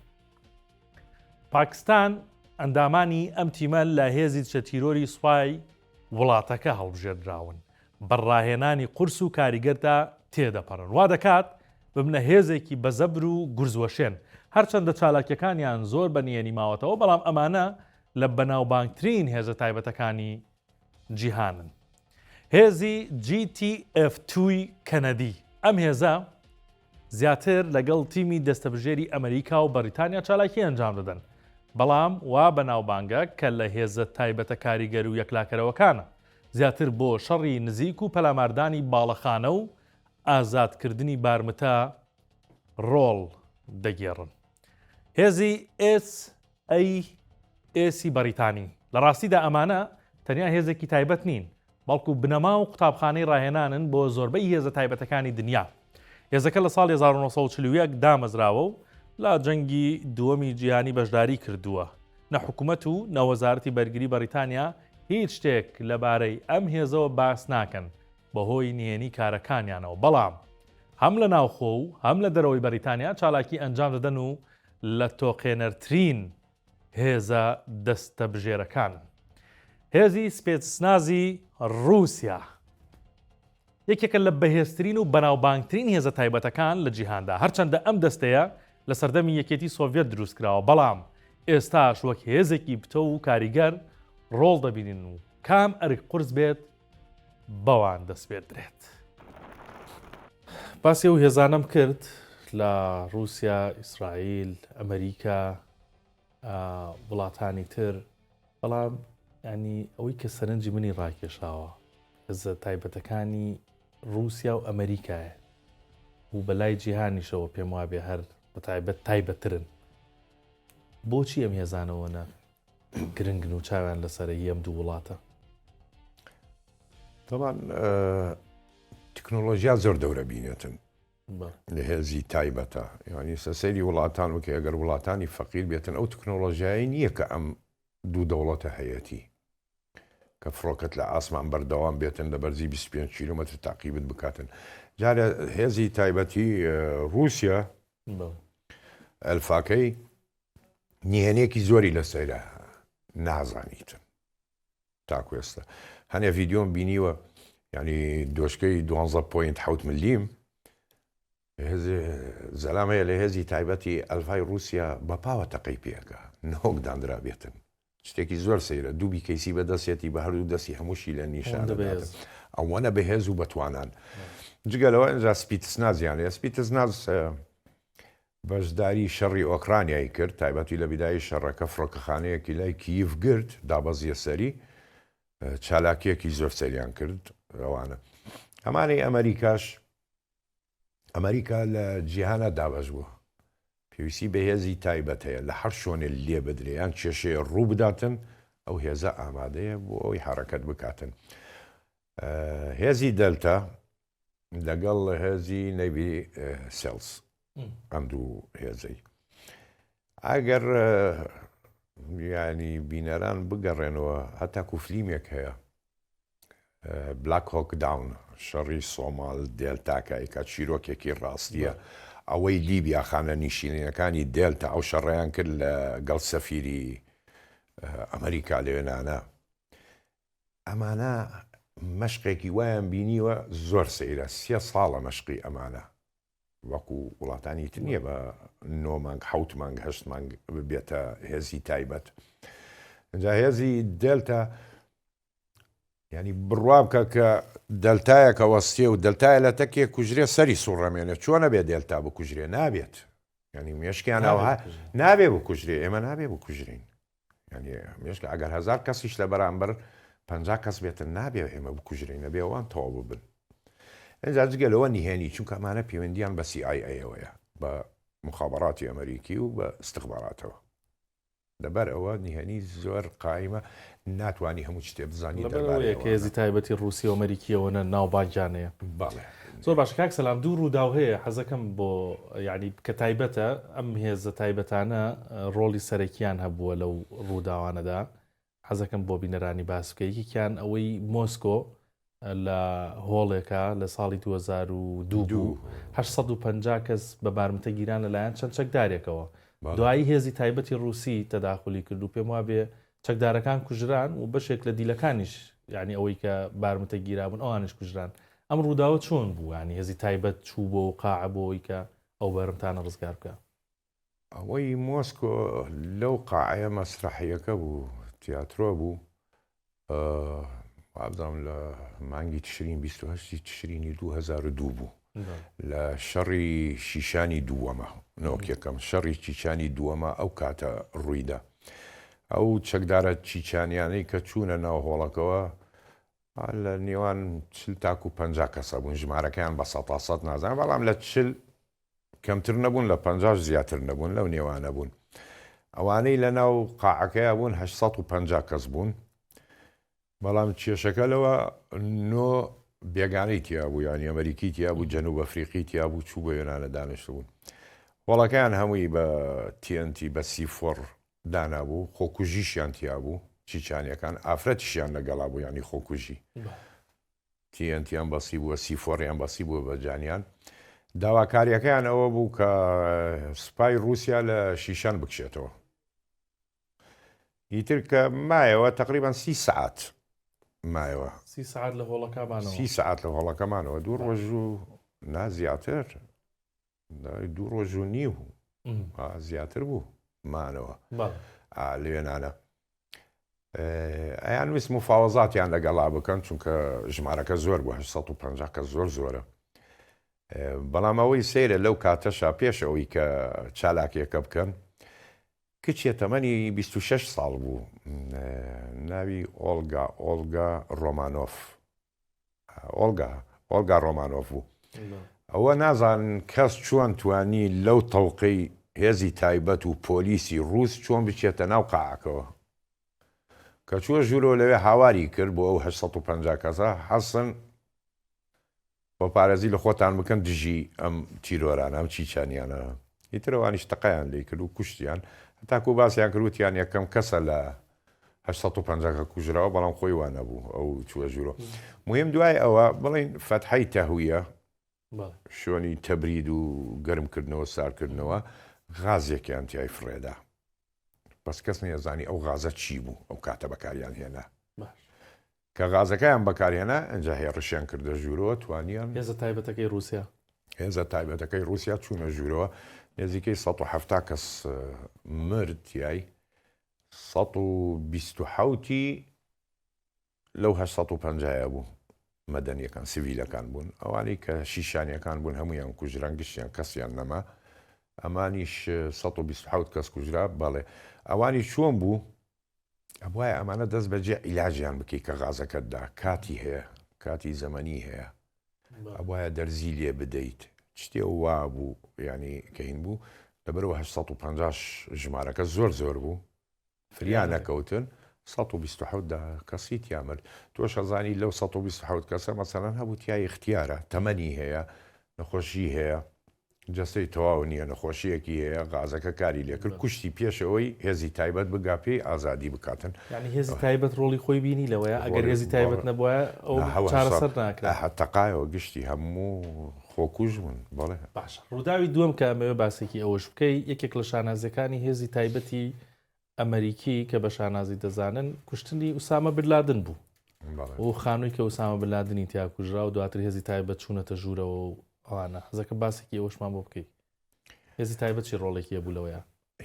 پاکستان ئەندامانی ئەم تیمە لە هێزی دژە تیرۆری سوپای وڵاتەکە هەڵبژێردراون، بە ڕاهێنانی قورس و کاریگەردا تێدەپەڕن، وا دەکات ببنە هێزێکی بەزەبر و گورزوەشێن. هەرچەندە چالاکییەکانیان زۆر بە نهێنی ماوەتەوە، بەڵام ئەمانە لە بەناوبانگترین هێزە تایبەتەکانی جیهانن. هێزی GTF2 ی کەنەدی، ئەم هێزە زیاتر لەگەڵ تیمی دەستەبژێری ئەمریکا و بەریتانیا چالاکی ئەنجام دەدەن، بەڵام وا بەناوبانگە کە لە هێزە تایبەتە کاریگەر و یەکلاکەرەوەکانە، زیاتر بۆ شەڕی نزیک و پەلاماردانی باڵەخانە و ئازادکردنی بارمتە ڕۆڵ دەگێڕن. هێزی ئێس ئەی ئێسی بەڕیتانی. لە ڕاستیدا ئەمانە تەنیا هێزێکی تایبەت نین، بەڵکو بنەما و قوتابخانەی ڕاهێنانن بۆ زۆربەی هێزە تایبەتەکانی دنیا. هێزەکە لە ساڵی 1941 دامەزراوە و لە جەنگی دووەمی جیهانی بەشداری کردووە. نە حکومەت و نە وەزارەتی بەرگری بەڕیتانیا هیچ شتێک لەبارەی ئەم هێزەوە باس ناکەن بەهۆی نهێنی کارەکانیانەوە، بەڵام هەم لە ناوخۆ و هەم لە دەرەوەی بەڕیتانیا چالاکی ئەنجام دەدەن و. لە تۆقێنەرترین هێزە دەستەبژێرەکانن. هێزی سپێتسنازی ڕووسیا یەکێکە لە بەهێزترین و بەناوبانگترین هێزە تایبەتەکان لە جیهاندا، هەرچەندە ئەم دەستەیە لە سەردەمی یەکێتی سۆڤیەت دروستکراوە، بەڵام ئێستاش وەک هێزێکی پتەو و کاریگەر ڕۆڵ دەبینن و کام ئەرک قورس بێت بەوان دەسپێردرێت. باسی ئەو هێزانەم کرد لە ڕووسیا، ئیسرائیل، ئەمریکا، وڵاتانی تر، بەڵام ینی ئەوەی کە سەرنجی منی ڕاکێشاوە هێزە تایبەتەکانی ڕووسیا و ئەمریکایە و بەلای جیهانیشەوە پێم وابێ هەر بە تایبەت تایبەتترن. بۆچی ئەم هێزانەوە نە گرنگن و چاویان لەسەرە هی ئەم دوو وڵاتە؟ تەبان تکنۆلۆژیا زۆر دەورە بینێتن لە هێزی تایبەتە یانی سە سەیری وڵاتان وکە ئەگەر وڵاتانی فەقیر بێتن ئەو تکنۆلۆژیایی نییە کە ئەم دوو دەوڵەتە هەیەتی کە فڕۆکەت لە ئاسمان بەردەوام بێتن لە بەرزی 25 کیلومتر تاقیبت بکاتن جارە هێزی تایبەتی رووسیا ئەلفاکەی نهێنێکی زۆری لەسەرە نازانیتن تاکو ئێستا هەنێ ڤیددیۆم بینیوە ینی دۆشکەی 12.7 ملیم زەلام هەیە لە هێزی تایبەتی ئەلفای رووسیا بە پاوە تەقەی پێەکە نەوەک دانرا بێتن شتێکی زۆر سەیرە دوو بیکەیسی بەدەستێتی بە هەردوو دەستی هەمووشی لە نیشان ئەوەنە بەهێز و بەتوانان جگە لەوە ئەجا سپیتسنازیان هەیە سپیتسناز بەشداری شەڕی ئۆکرانیای کرد، تایبەتی لە بیدایەی شەڕەکە فڕۆکەخانەیەکی لای کییڤ گرت، دابەزیە سەری، چالاکیەکی زۆر سەیریان کرد ئەوانە. ئەمانەی ئەمریکاش، ئەمریکا لە جیهانە دابەش بووە، پێویستی بە هێزی تایبەت هەیە، لە هەر شۆنێ لێ بدرێ یان کێشەیە ڕوو بداتن، ئەو هێزە ئامادەیە بۆ ئەوەی حەڕەکەت بکاتن. هێزی دەلتا لەگەڵ هێزی Navy SEALs ئەم دوو هێزەی ئەگەر ینی بینەران بگەڕێنەوە هەتاکو فلیمێک هەیە Black Hawk Down شەڕی سۆمال دێلتاکە کە چیرۆکێکی ڕاستیە ئەوەی لیبیا خانە نیشینەکانی دێلتا ئەو شەڕیان کرد لە گەڵ سەفیری ئەمریکا لەوێنانە ئەمانە مەشقێکی وایان بینیوە زۆر سەیرە سێ ساڵە مەشقی ئەمانە وەکو وڵاتانی تر نییە بە نۆ مانگ حەوت مانگ هەشت مانگ ببێتە هێزی تایبەت جا هێزی دێلتا ینی بڕوا بکە کە دەلتایەکە وەستێ و دەلتایە لە تەکێ کوژرێ سەری سوڕەمێنێ چۆنە بێ دێلتا بکوژرێ نابێت ینی مێشکیان ئەوها نابێ بکوژرێ ئێمە نابێ بکوژرین یانی مێشکە ئەگەر هەزار کەسیش لە بەرامبەر 50 کەس بێتن نابێ ئێمە بکوژرین نەبێ ئەوان تەواو ببن ئینجا جگە لەوە نهێنی چونکە ئەمانە پەیوەندیان بە CIA ەوەیە بە مخابراتی ئەمریکی و بە استخباراتەوە لەبەر ئەوە نهێنی زۆر قایمە ناتوانانی هەموو شتێ بزانی دەربارەی کە هێزی تایبەتی ڕووسی و ئەمریکیەوە نە ناوبانگیانەیە بەڵێ زۆر باش کاک سەلام دوو ڕووداو هەیە حەزەکەم بۆ یعنی کە تایبەتە ئەم هێزە تایبەتانە ڕۆڵی سەرەکیان هەبووە لەو ڕووداوانەدا حەزەکەم بۆ بینەرانی باس بکە یەکێکیان ئەوەی مۆسکۆ لە هۆڵێکە لە ساڵی 2002 بوو 850 کەس بە بارمتە گیران لەلایەن چەند چەکدارێکەوە دوایی هێزی تایبەتی ڕووسی تەداخلی کرد و پێم وابێ چەکدارەکان کوژران و بەشێک لە دیلەکانیش یانی ئەوەی کە بارمتە گیرابوون ئەوانیش کوژران. ئەم ڕووداوە چۆن بوو؟ یانی هێزی تایبەت چوو بۆ قاعە بۆ ئەوەی کە ئەو بارمتانە ڕزگار بکا؟ ئەوەی مۆسکۆ لەو قاعەیە مەسرەحییەکە بوو، تیاترۆ بوو، وابزانم لە مانگی تشرین 28 تشرینی 2002 بوو لە شەڕی شیشانی دووەمە نۆک یەکەم شەڕی چیچانی دووەمە ئەو کاتە ڕوویدا ئەو چەکدارە چیچانیانەی کە چوونە ناو هۆڵەکەوە لە نێوان چل تاکو پ کەسە بوون ژمارەکەیان بە سەتاسەد نازان بەڵام لە چل کەمتر نەبوون لە پەنجاش زیاتر نەبوون لەو نێوانە بوون ئەوانەی لە ناو قاعەکەیا بوون 850 کەس بوون بەڵام کێشەکە لەوە نۆ بێگانەی تیا بوو یانی ئەمریکی تیا بوو جەنوب ئەفریقی تیا بوو چوو بە یۆنانە دانیشت بوون هۆڵەکەیان هەمووی بە TNT بە C4 دانابوو خۆکوژیشیان تیا بوو چیچانیەکان ئافرەتیشیان لەگەڵا بوو یانی خۆکوژی TNT یان بەسی بووە C4 یان بەسی بووە بە جانیان. داواکاریەکەیان ئەوە بوو کە سوپای رووسیا لە شیشان بکشێتەوە. ئیتر کە مایەوە تقریبان سی سعات مایەوە. سی سعات لە هۆڵەکەمانەوە. سی سعات لە هۆڵەکەمانەوە دوو ڕۆژ و نا زیاتر دوو ڕۆژ و نیو زیاتر بوو مانەوە لەوێنانە. ئەیان ویست مفاوەزاتیان لەگەڵا بکەن چونکە ژمارەکە زۆر بوو 850 کە زۆر زۆرە بەڵام ئەوەی سەیرە لەو کاتەشا پێش ئەوەی کە چالاکیەکە بکەن کچێ تەمەنی 26 ساڵ بوو ناوی ئۆلگا ئۆلگا ڕۆمانۆف ئۆڵگا ئۆڵگا ڕۆمانۆف بوو. ئەوە نازانن کەس چۆن توانی لەو تەوقەی هێزی تایبەت و پۆلیسی ڕووس چۆن بچێتە ناو قاعەکەوە. کە چووە ژوورەوە لەوێ هاواری کرد بۆ ئەو 850 کەسە حەسن خۆپارێزی لە خۆتان بکەن دژی ئەم تیرۆرانە ئەم چیچانیانە. ئیتر ئەوانیش تەقەیان لێی کرد و کوشتیان. هەتاکوو باسیان کرد وتیان یەکەم کەسە لە 850 کە کوژراوە بەڵام خۆی وا نەبوو ئەو چووە ژوورۆ. موهیم دوای ئەوە بڵێین فەتحەی تەهویە شوێنی تەبرید و گەرمکردنەوە سارکردنەوە غازێکیان تیای فڕێدا. بەس کەس نەیەزانی ئەو غازە چی بوو ئەو کاتە بەکاریان هێنا. کە غازەکەیان بەکارهێنا ئینجا هێڕشیان کردە ژوورەوە توانیان. هێزە تایبەتەکەی ڕووسیا. هێزە تایبەتەکەی ڕووسیا چوونە ژوورەوە نێزیکەی 170 کەس مرد تیای 127 ی لەو 850 بوو مەدەنیەکان سڤیلەکان بوون ئەوانەی کە شیشانیەکان بوون هەمویان کوژران گشتیان کەسیان نەما ئەمانیش 127 کەس کوژرا بەڵێ ئەوانی چۆن بوو ئەبوایە ئەمانە دەست بەجێ عیلاجیان بکەی کە غازەکەت دا کاتی هەیە کاتی زەمەنی هەیە ئەبوایە دەرزی لێ بدەیت شتێ وا بوو ینی کە هین بوو لەبەرەوە 850 ژمارەکە زۆر زۆر بوو فریا نەکەوتن 127 دا کەسی تیا مرد تۆش ئەزانی لەو 127 کەسە مەسەلەن هەبوو تیا ئیختیارە تەمەنی هەیە نەخۆشی هەیە جەستەی تەواو نییە، نەخۆشییەکی هەیە، غازەکە کاری لێکرد، کوشتی پێش ئەوەی هێزی تایبەت بگا پێی ئازادی بکاتن. یانی هێزی تایبەت ڕۆڵی خۆی بینی لەوەیا، ئەگەر هێزی تایبەت نەبوایە ئەو چارەسەر ناکرا. تەقایەوە گشتی هەموو خۆکوژ بوون بەڵێ. باشە ڕووداوی دووەم کە ئەمەوێ باسێکی ئەوەش بکەی، یەکێک لە شانازیەکانی هێزی تایبەتی ئەمەریکی کە بە شانازی دەزانن کوشتنی ئوسامە بن لادن بوو و خانووی کە ئوسامە بن لادنی تیا کوژرا و دواتر هێزی تایبەت چوونەتە ژوورەوە و ئەوانە حەزەکە باسێکی ئەوەشمان بۆ بکەیت هێزی تایبەت چی ڕۆڵێکی هەبوو لەوەیە؟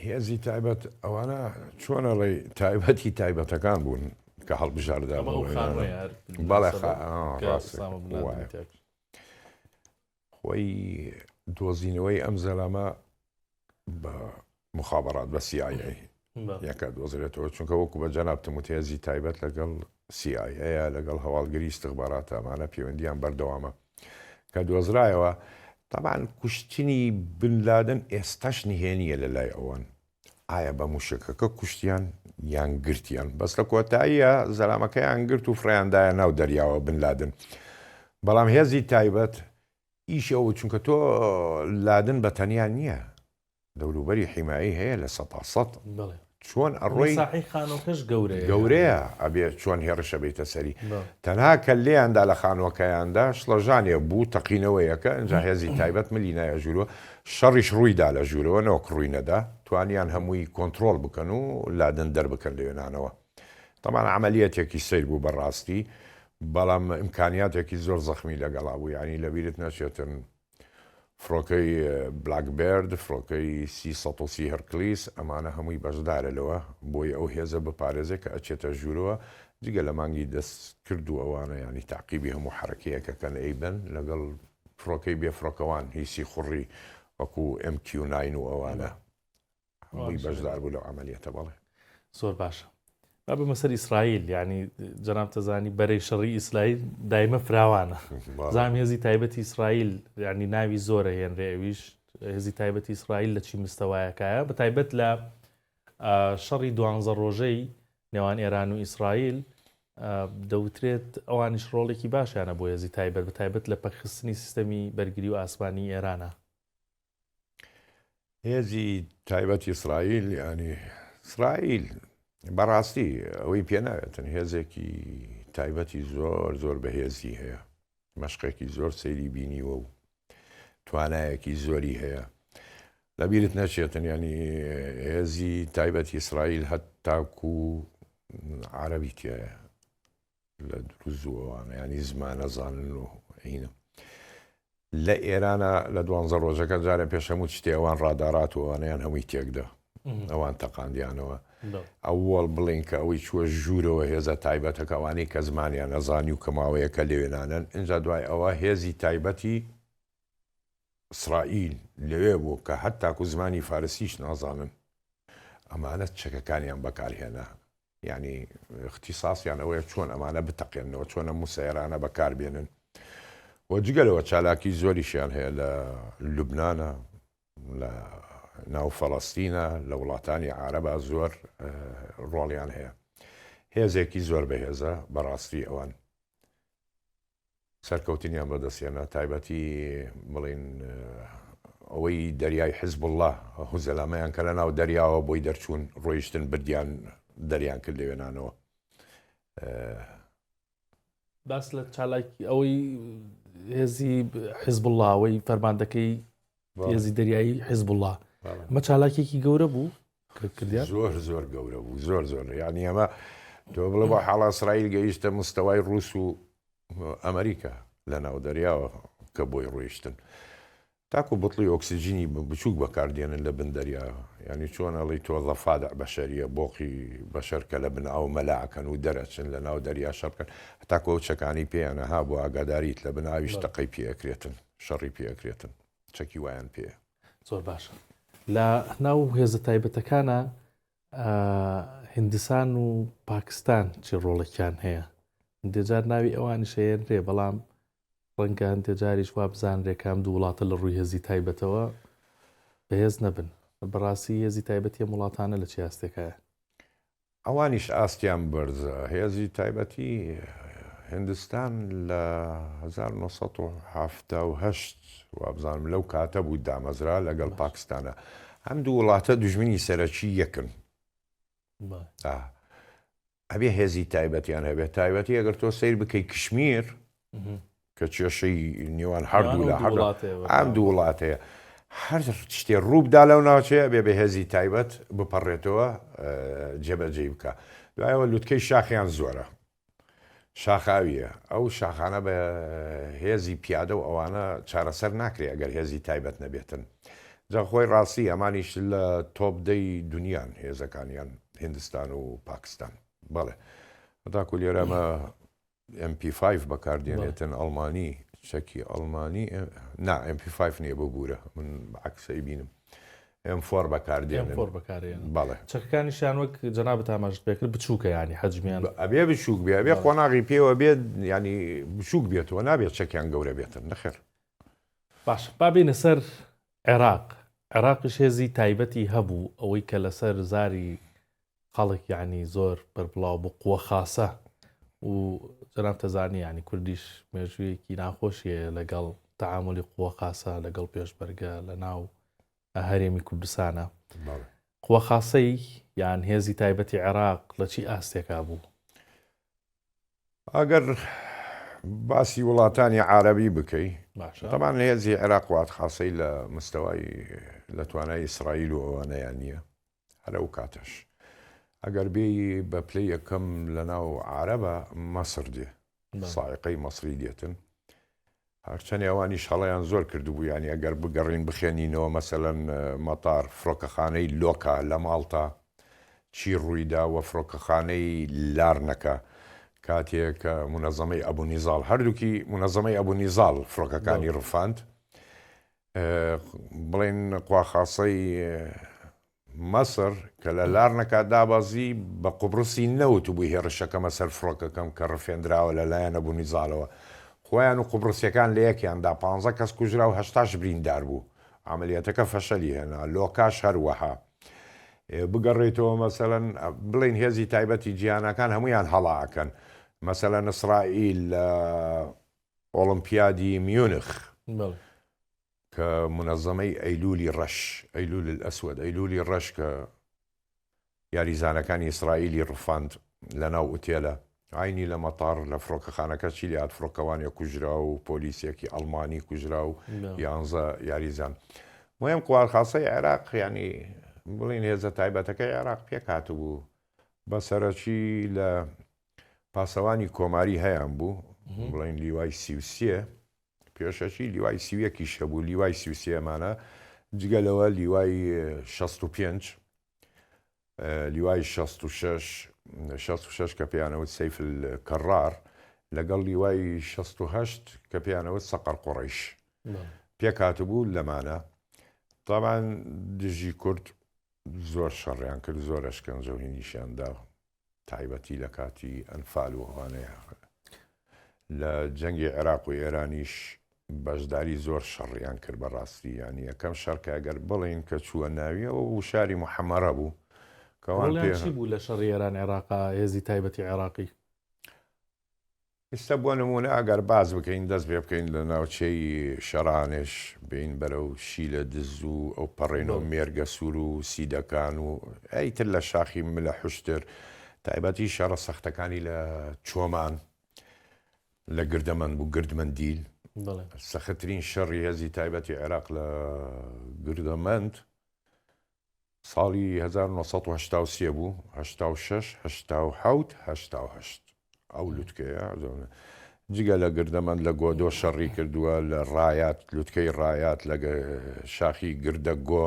هێزی تایبەت ئەوانە چۆنەڵی تایبەتی تایبەتەکان بوون کە هەڵبژاردە بەڵێ خۆی دۆزینەوەی ئەم زەلامە بە مخابرات بە CIA یەکە دۆزرێتەوە چونکە وەکو بە جەنابتم وت هێزی تایبەت لەگەڵ CIA لەگەڵ هەواڵگری استخبارات ئەمانە پەیوەندیان بەردەوامە کە دۆزرایەوە تەبان کوشتنی بن لادن ئێستاش نهێنیە لە لای ئەوان ئایا بە موشەکەکە کوشتیان یان گرتیان بەس لە کۆتاییە زەلامەکەیان گرت و فڕیاندایە ناو دەریاوە بن لادن بەڵام هێزی تایبەت ئیشی ئەو چونکە تۆ لادن بە تەنیا نییە دەوروبەری حیمایی هەیە لە سەتا سەد چۆن ئەڕۆی ساحی خانۆکەش گەورەیە گەورەیە ئەبێ چۆن هێڕشە بیتە سەری تەنها کە لێیاندا لە خانووەکەیاندا شڵەژانێ بوو تەقینەوەیەکە ئینجا هێزی تایبەت ملی نایە ژوورەوە شەڕیش ڕوویدا لە ژوورەوە نەوەک ڕووی نەدا توانیان هەمووی کۆنتڕۆڵ بکەن و لادن دەربکەن لەوێنانەوە تەبعەن عەمەلیەتێکی سەیر بوو بەڕاستی بەڵام ئیمکانیاتێکی زۆر زەخمی لەگەڵا بوو یانی لەبیرت نەچێتن فڕۆکەی بلاک بێرد، فڕۆکەی سی 130 هێرکلیس ئەمانە هەمووی بەشدارە لەوە بۆی ئەو هێزە بپارێزێ کە ئەچێتە ژوورەوە جگە لە مانگی دەستکرد و ئەوانە یانی تاقیبی هەموو حەرەکەیەکەکەن ئەیبەن لەگەڵ فڕۆکەی بێ فڕۆکەوان هی سیخوڕی وەکو ئێم کیو ناین و ئەوانە هەمووی بەشدار بوو لەو عەمەلیەتە بەڵێ. زۆر باشە با بمە سەر ئیسرائیل یعنی جەناب تەزانی بەرەی شەڕی ئیسرائیل دایمە فراوانە زام هێزی تایبەتی ئیسرائیل یعنی ناوی زۆرە هێنرێ ئەویش هێزی تایبەتی ئیسرائیل لە چی مستەوایەکایە بە تایبەت لە شەڕی دوانزە ڕۆژەی نێوان ئێران و ئیسرائیل دەوترێت ئەوانیش ڕۆڵێکی باشیانە بۆ هێزی تایبەت بە تایبەت لە پەکخستنی سیستەمی بەرگری و ئاسمانی ئێرانە. هێزی تایبەت ئیسرائیل ینی ئیسرائیل بەڕاستی ئەوەی پێ ناوێتن هێزێکی تایبەتی زۆر زۆر بەهێزی هەیە مەشقێکی زۆر سەیری بینیوە و. توانایەکی زۆری هەیە. لەبیرت نەچێتن یانی هێزی تایبەتی ئیسرائیل هەتاکو عەرەبی تایە لە دروز و ئەوانە ینی زمانە زانن و هینە لە ئێرانە لە دوانزە ڕۆژەکە جارە پێش هەموو شتێ ئەوان ڕادارات و ئەوانیان هەمووی تێکدا ئەوان تەقاندیانەوە ئەوەڵ بڵین کە ئەوەی چووە ژوورەوە هێزە تایبەتەکە ئەوانەی کە زمانیان نەزانی و کە ماوەیەکە لەوێنانن اینجا دوای ئەوە هێزی تایبەتی ئیسرائیل لەوێ بوو کە هەتاکو زمانی فارسیش نازانن ئەمانە چەکەکانیان بەکارهێنا یانی اختصاصیان ئەوەیە چۆن ئەمانە بتەقێنەوە چۆن ئەم مسەیرانە بەکاربێنن و جگەلەوە چالاکی زۆریشیان هەیە لە لوبناە لە ناو فەڵەستینە لە وڵاتانی عربا زۆر ڕۆڵیان هەیە هێزێکی زۆر بەهێزە بەڕاستی ئەوان سەرکەوتنیان بەدەستهێنا، تایبەتی بڵێین ئەوەی دەریای حزبوڵڵا هوزەلامەیان کە لەناو دەریاوە بۆی دەرچوون ڕۆیشتن بردیان دەریان کرد لەوێنانەوە. باس لە چالاکی ئەوەی هێزی حزبوڵڵاوەی فەرماندەکەی هێزی دەریایی حزبوڵڵا ئەمە چالاکێکی گەورە بوو کردیان زۆر زۆر گەورە بوو زۆر زۆر یعنی ئەمە تۆ بڵێ بۆ حاڵا ئیسرائیل گەیشتە مستەوای ڕوس و ئەمریکا لە ناو دەریاوە کە بۆی ڕۆیشتن تاکو بتڵی ئۆکسجینی بچووک بەکاردێنن لە بن دەریا ینی چۆن ئەڵی تۆ ضفادع بەشەریە بۆقی بەشەر کە لە بن ئاو مەلاکەن و دەرەچن لە ناو دەریا شەڕ بکەن هەتاکو ئەو چەکانی پێیانە ها بۆ ئاگاداریت لە بن ئاویش تەقەی پێ ئەکرێتن شەڕی پێ ئەکرێتن چەکی وایان پێیە. زۆر باشە لە ناو هێزە تایبەتەکانە هندستان و پاکستان چی ڕۆڵێکیان هەیە هەندێجار ناوی ئەوانیش هەیەنرێ بەڵام ڕەنگە هەندێ جاریش وا بزانرێ کام دوو وڵاتە لە ڕووی هێزی تایبەتەوە بەهێز نەبن بەڕاستی هێزی تایبەتی ئەم وڵاتانە لە چی ئاستێکایە؟ ئەوانیش ئاستیان بەرزە. هێزی تایبەتی هیندستان لە 1970 وابزانم لەو کاتە بوو دامەزرا لەگەڵ پاکستانە. ئەم دوو وڵاتە دوژمنی سەرەکی یەکن. ئەبێ هێزی تایبەتیان هەبێت تایبەتی ئەگەر تۆ سەیر بکەی کشمیر کە کێشەی نێوان هەردوو لە هەر ئەم دوو وڵاتەیە هەر شتێ ڕووبدا لەو ناوچەیە بێ بە هێزی تایبەت بپەڕێتەوە جێبەجێی بکە دوایەوە لوتکەی شاخیان زۆرە شاخاویە ئەو شاخانە بە هێزی پیادە و ئەوانە چارەسەر ناکرێ ئەگەر هێزی تایبەت نەبێتن جا خۆی ڕاستی ئەمانیش لە تۆپ دەی دنیان هێزەکانیان هندستان و پاکستان بەڵێ هەتاکو لێرە ئەمە MP5 بەکاردێنێتن ئەڵمانی چەکی ئەڵمانی نا MP5 نییە ببوورە من عکسەی بینم M4 بەکاردێنن بەڵێ چەکەکانیشیان وەک جەنابت ئاماژەت پێکرد بچووکە ینی حەجمیان ئەبێ بچووک بێ ئەبێ قۆناغی پێوە بێت ینی بچووک بێتەوە نابێت چەکیان گەورە بێتن نەخێر باش با بێینە سەر عێراق عێراقیش هێزی تایبەتی هەبوو ئەوەی کە لەسەر زاری خەڵک یعنی زۆر بەربڵاو بوو قوە خاسە و جەناب تەزانی یعنی کوردیش مێژوویەکی ناخۆشی هەیە لەگەڵ تەعاملی قوە خاسە لەگەڵ پێشمەرگە لە ناو هەرێمی کوردستانە قوە خاسەی یان هێزی تایبەتی عێراق لە چی ئاستێکا بوو؟ ئەگەر باسی وڵاتانی عربی بکەی تەمان هێزی عێراق وات خاصەی لە مستەوای لە توانای ئیسرائیل و ئەوانەیان نییە هەر ئەو کاتەش ئەگەر بێی بە پلەی یەکەم لە ناو عربە مەسر دێ سائقەی مەسری دێتن هەرچەنی ئەوانیش هەڵەیان زۆر کردبوو یانی ئەگەر بگەڕین بخێنینەوە مەسەلەن مەتار فڕۆکەخانەی لۆکا لە ماڵتا چی ڕوویدا و فڕۆکەخانەی لارنەکە کاتێ کە مونەزەمەی ئەبوو نیزاڵ هەردووکی مونەزەمەی ئەبوو نیزاڵ فڕۆکەکانی ڕفاند بڵێن قواخاسەی مەسر کە لە لارنەکا دابەزی، بە قوبڕسی نەوتبوو هێڕشەکەمە سەر فڕۆکەکەم کە ڕفێندراوە لە لایەن ئەبو نیزالەوە. خۆیان و قوبڕسیەکان لە یەکیان دا، پانزە کەس کوژرا و هەشتاش بریندار بوو. عەمەلیەتەکە فەشەلی هێنا. لۆکاش هەروەها. بگەڕێیتەوە مەسەلەن بڵێین هێزی تایبەتی جیهانەکان هەموویان هەڵە ئەکەن. مەسەلەن ئیسرائیل لە ئۆڵۆمپیادی میونخ. کە مونەزەمەی ئەیلولی ڕەش، ایلول الاسود، ئەیلولی ڕەش کە یاریزانەکانی ئیسرائیلی ڕفاند لە ناو ئوتێلە. عەینی لە مەتار لە فڕۆکەخانەکە چی لێهات فڕۆکەوانێک کوژرا و پۆلیسێکی ئەڵمانی کوژرا و یانزە یاریزان. مهم قوات خاسەی عێراق یانی بڵین هێزە تایبەتەکەی عێراق پێک هاتبوو بە سەرەکی لە پاسەوانی کۆماری هەیان بوو بڵین لیوای 33 پێشەکی لیوای 31یش هەبوو لیوای 33 ئەمانە جگە لەوە لیوای 65 لیوای 66 66 کە پێیانەوت سەیف الکەڕار لەگەڵ لیوای 68 کە پێیانەوت سەقەر قوڕەیش پێکهاتبوو لەمانە تاوان دژی کورد زۆر شەڕیان کرد زۆر ئەشکەنجە و هینیشیان دا تایبەتی لە کاتی ئەنفال و ئەوانەیە لە جەنگی عێراق و ئێرانیش بەشداری زۆر شەڕیان کرد بەڕاستی یانی یەکەم شەڕ کە ئەگەر بڵێین کە چووە ناوی ئەوە بوو شاری محەمەرە بوو کەوان ڕۆڵیان پێ چی بوو لە شەڕی ئێران عێراقا هێزی تایبەتی عێراقی؟ ئیستا بۆ نموونە ئەگەر باس بکەین دەست پێ بکەین لە ناوچەی شەرانێش بێین بەرەو شیلە دز و ئەو پەڕێنەوە بەڵێ. مێرگەسوور و سیدەکان و ئەیتر لە شاخی ملە حوشتر تایبەتی شەڕە سەختەکانی لە چۆمان لە گردەمەند بوو، گردمەندیل، سەختترین شەڕی هێزی تایبەتی عێراق لە گردەمەند ساڵی 1983 بوو، 86، 87، 88 ئەو لوتکەیە. جگە لە گردەمەند لە گۆدۆ شەڕی کردووە، لە ڕایات، لوتکەی ڕایات، لە شاخی گردەگۆ،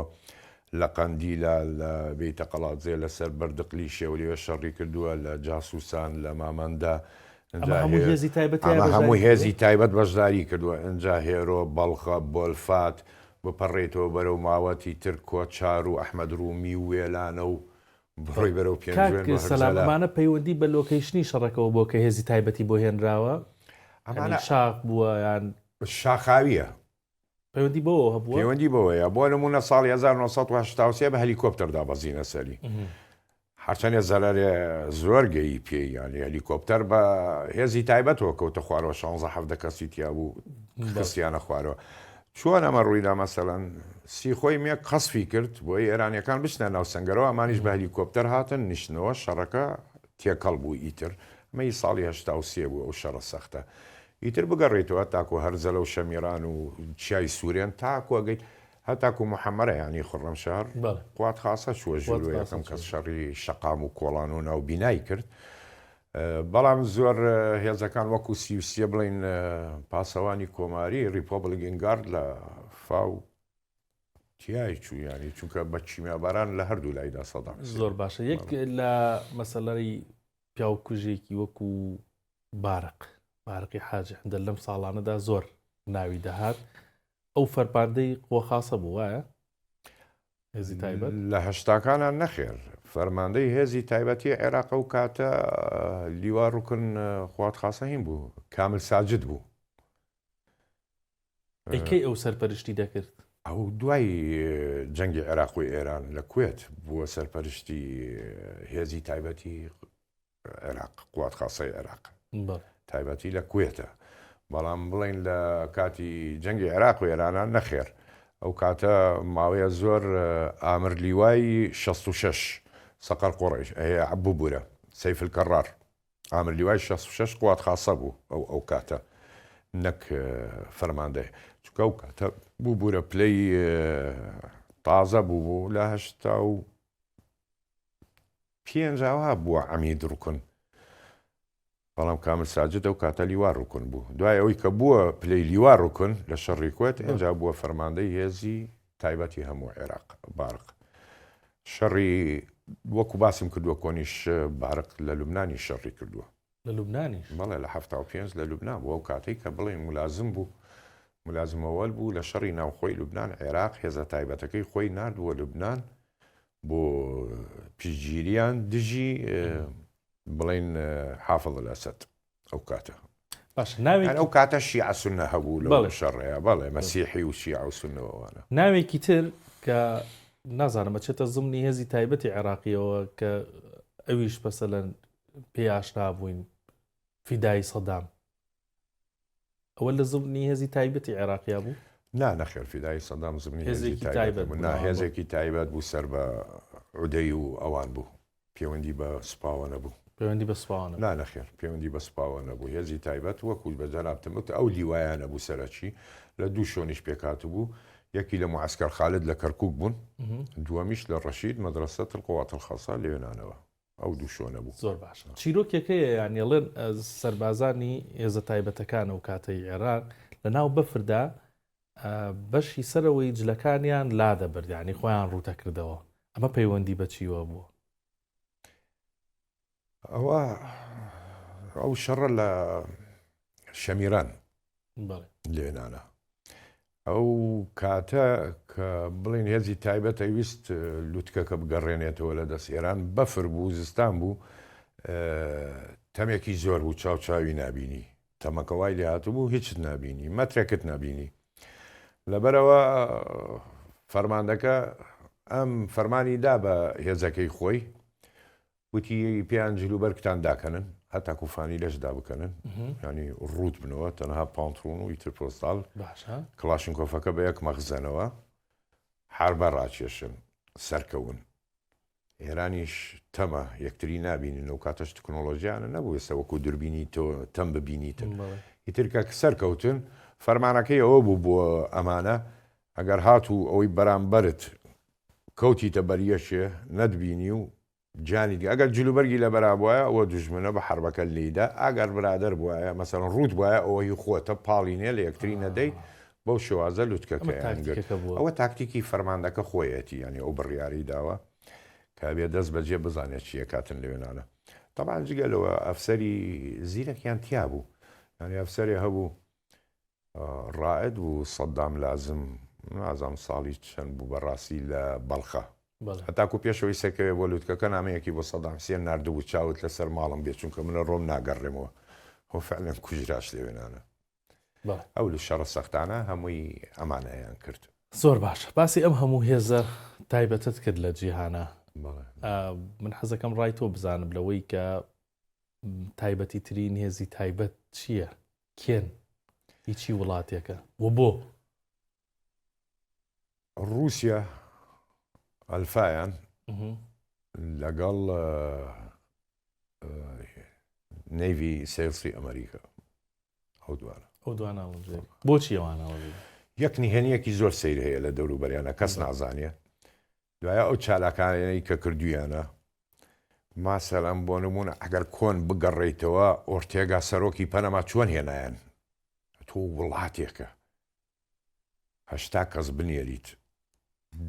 لە قەندیلە، لە بێیتە قەڵادزێ، لەسەر بەردقلی شێولێوێ شەڕی کردووە، لە جاسووسان، لە مامەندە، ئەمە هەموو هێزی تایبەت تیا ئەمە هەموو هێزی تایبەت بەشداری کردووە، ئنجا هێرۆ، بەڵخە، بۆلفات، بپەڕێیتەوە بەرەو ماوەتی تر، کۆچار و ئەحمەد ڕوومی و وێلانە و بڕۆی بەرەو پێنجوێن کاک سەلام ئەمانە پەیوەندی بە location ی شەڕەکەوە بووە کە هێزی تایبەتی بۆ هێنراوە؟ ئەمانە شاخ بووە یان؟ شاخاوییە. پەیوەندی بەوەوە هەبووە؟ پەیوەندی بەوەیە. بۆ نموونە ساڵی 1983 بە هەلیکۆپتەر دابەزینە سەری. هەرچەندێ زەرەرێ زۆر گەیی پێی یانی هەلیکۆپتەر بە هێزی تایبەتەوە کەوتە خوارەوە شانزە حەڤدە کەسی تیا بوو خستیانە خوارەوە. چۆن ئەمە ڕوویدا مەسەلەن سیخۆی مێک قەسفی کرد بۆی ئێرانیەکان بچنە ناو سەنگەرەوە ئەمانیش بە هەلیکۆپتەر هاتن نیشتنەوە شەڕەکە تێکەڵ بوو ئیتر ئەمە ئی ساڵی 83 بوو ئەو شەڕە سەختە ئیتر بگەڕێیتەوە تاکو هەرزەلە و شەمیران و چیای سوورێن تاکو ئەگەیت هەتاکو محەمەرە یانی خوڕەمشار قوات خاسە چووە ژوورۆ یەکەم کەس شەڕی شەقام و کۆڵان و ناو بینای کرد بەڵام زۆر هێزەکان وەکو 33 بڵین پاسەوانی کۆماری Republican Guard لە فاو تیای چوو یانی چونکە بە کیمیاباران لە هەردوو لایدا سەدام زۆر باشە یەک لە مەسەلەی پیاوکوژێکی وەکو بارق بارقی حاجی حندە لەم ساڵانەدا زۆر ناوی دەهات ئەو فەرماندەی قوە خاسە بوو وایە؟ هێزی تایبەت؟ لە هەشتاکانا نەخێر، فەرماندەی هێزی تایبەتی عێراق ئەو کاتە لیوا ڕوکن قوات خاسە هین بوو، کامل ساجد بوو. ئەی کەی ئەو سەرپەرشتی دەکرد؟ ئەو دوای جەنگی عێراق و ئێران لە کوێت بووە سەرپەرشتی هێزی تایبەتی عێراق قوات خاصەی عێراق تایبەتی لە کوێتە بەڵام بڵین لە کاتی جەنگی عێراق و ئێرانە نەخێر ئەو کاتە ماوەیە زۆر ئامر لیوای 66 سەقەر قڕیش ببوورە سەیف الکەڕار ئامر لیوای 66 قوات خاصە بوو ئەو ئەو کاتە نەک فەرماندەی چونکە ئەو کاتە ببوورە پلەی تازە بوو بوو لە هەشتا و پێنج ئاوا بووە عەمید ڕوکن بەڵام کامل ساجد ئەو کاتە لیوا ڕوکن بوو دوای ئەوەی کە بووە پلەی لیوا ڕوکن لە شەڕی کوێت ئینجا بووە فەرماندەی هێزی تایبەتی هەموو عێراق بارق شەڕی وەکو باسم کردووە کۆنیش بارق لە لوبنانی شەڕی کردووە لە لوبنانیش؟ بەڵێ لە 75 لە لوبنان بوو ئەو کاتەی کە بڵێ ملازم بوو ملازم ئەوەل بوو لە شەڕی ناوخۆی لوبنان عێراق هێزە تایبەتەکەی خۆی ناردووە لوبنان بۆ پشتگیریان دژی بڵین حافظ الاسد ئەو کاتە باش ناوێک ئەو کاتە شیعە سونە هەبوو لەو شەڕەیە بەڵێ مەسیحی و شیعە و سونەوەوانە ناوێکی تر کە نازانم ئەچێتە زمنی هێزی تایبەتی عێراقیەوە کە ئەویش پەسەلەن پێی ئاشنا بووین فیدایی سەدام ئەوە لە زمنی هێزی تایبەتی عێراقیا بوو؟ نا نەخێر فیدایی سەدام زمنی هێزی تایبەت بوو نا هێزێکی تایبەت بوو سەر بە عودەی و ئەوان بوو پەیوەندی بە سوپاوە نەبوو. پەیوەندی بە سوپاوە نەبوو؟ نا نەخێر پەیوەندی بە سوپاوە نەبوو. هێزی تایبەت وەکو بە جەنابتم وت ئەو لیوایانە بوو سەرەکی لە دوو شۆنیش پێکهاتبوو یەکی لە معسکر خالد لە کەرکوک بوون دووەمیش لە ڕەشید مدرسە القوات الخاصە لەوێنانەوە ئەو دوو شۆنە بوو. زۆر باشە چیرۆکێک هەیە یان ئەڵێن سەربازانی هێزە تایبەتەکان ئەو کاتەی عێراق لە ناو بەفردا بەشی سەرەوەی جلەکانیان لادەبرد یانی خۆیان ڕووتەکردەوە ئەمە پەیوەندی بە چیوە بووە؟ ئەوە ئەو شەڕە لە شەمیران لێنانە ئەو کاتە کە بڵین هێزی تایبەت ئەویست لوتکەکە بگەڕێنێتەوە لە دەست ئێران بەفر بوو زستان بوو تەمێکی زۆر بوو چاو چاوی نبینی تەمەکە وای لێ هاتبوو هیچت نبینی مەترێکت نبینی لەبەرەوە فەرماندەکە ئەم فەرمانی دا بە هێزەکەی خۆی وتی پێیان جلوبەرگتان داکەنن هەتاکو فانی لەش دابکەنن ینی ڕووت بنەوە تەنها پانترۆن و ئیتر پۆستاڵ کڵاشنکۆفەکە بە یەک مەخزەنەوە حربە ڕاکێشن سەرکەون ئێرانیش تەمە یەکتری نابینن و کاتەش تکنۆلۆژیانە نەبوو ئێستا وەکو دوربینی تۆ تەم ببینیتن ئیتر کە سەرکەوتن فەرمانەکەی ئەوە بوو بۆ ئەمانە ئەگەر هاتوو ئەوەی بەرامبەرت کەوتیتە بەر یەکێ نەتبینی و گیانی دی ئەگەر جلوبەرگی لەبەرا بوایە ئەوە دوژمنە بە حەربەکە لێیدا ئەگەر برادەر بوایە مەسەلەن ڕووت بوایە ئەوە هی خۆتە پاڵی نێ لە یەکتری نەدەی بەو شێوازە لوتکەکەیان گرت ئەوە تاکتیکی فەرماندەکە خۆیەتی یانی ئەو بڕیاری داوە کە بێ دەست بەجێ بزانێت چییە کاتن لەوێنانە تەبعەن جگە لەوە ئەفسەری زیرەکیان تیا بوو یانی ئەفسەرێ هەبوو ڕائد بوو سەدام لازم نازانم ساڵی چەند بوو بەڕاستی لە بەڵخە هەتاکو پێشەوەی سەرکەوێ بۆ لوتکەکە نامەیەکی بۆ سەدام حسێن ناردبوو چاوت لەسەر ماڵم بێ چونکە منە ڕۆم ناگەڕێمەوە خۆ فعلا کوژراش لەوێنانە ئەو لە شەڕە سەختانە هەمووی ئەمانەیان کرد. زۆر باشە باسی ئەم هەموو هێزە تایبەتت کرد لە جیهانە من حەزەکەم ڕای تۆ بزانم لەوەی کە تایبەتی ترین هێزی تایبەت چییە؟ کێن؟ هی چی وڵاتێکە و بۆ؟ ڕووسیا ئەلفایان لەگەڵ نەیڤی سێلسی ئەمریکا ئەو دوانە ئەو دوانە بۆچی ئەوانە یەک نهێنیەکی زۆر سیر هەیە لە دەوروبەریانە کەس نازانێ دوایە ئەو چالاکانەی کە کردویانە ماسەلەن بۆ نمونە ئەگەر کۆن بگەڕێیتەوە ئۆرتێگا سەرۆکی پەنەما چۆن هێنایان تۆ وڵاتێکە هەشتا کەس بنێریت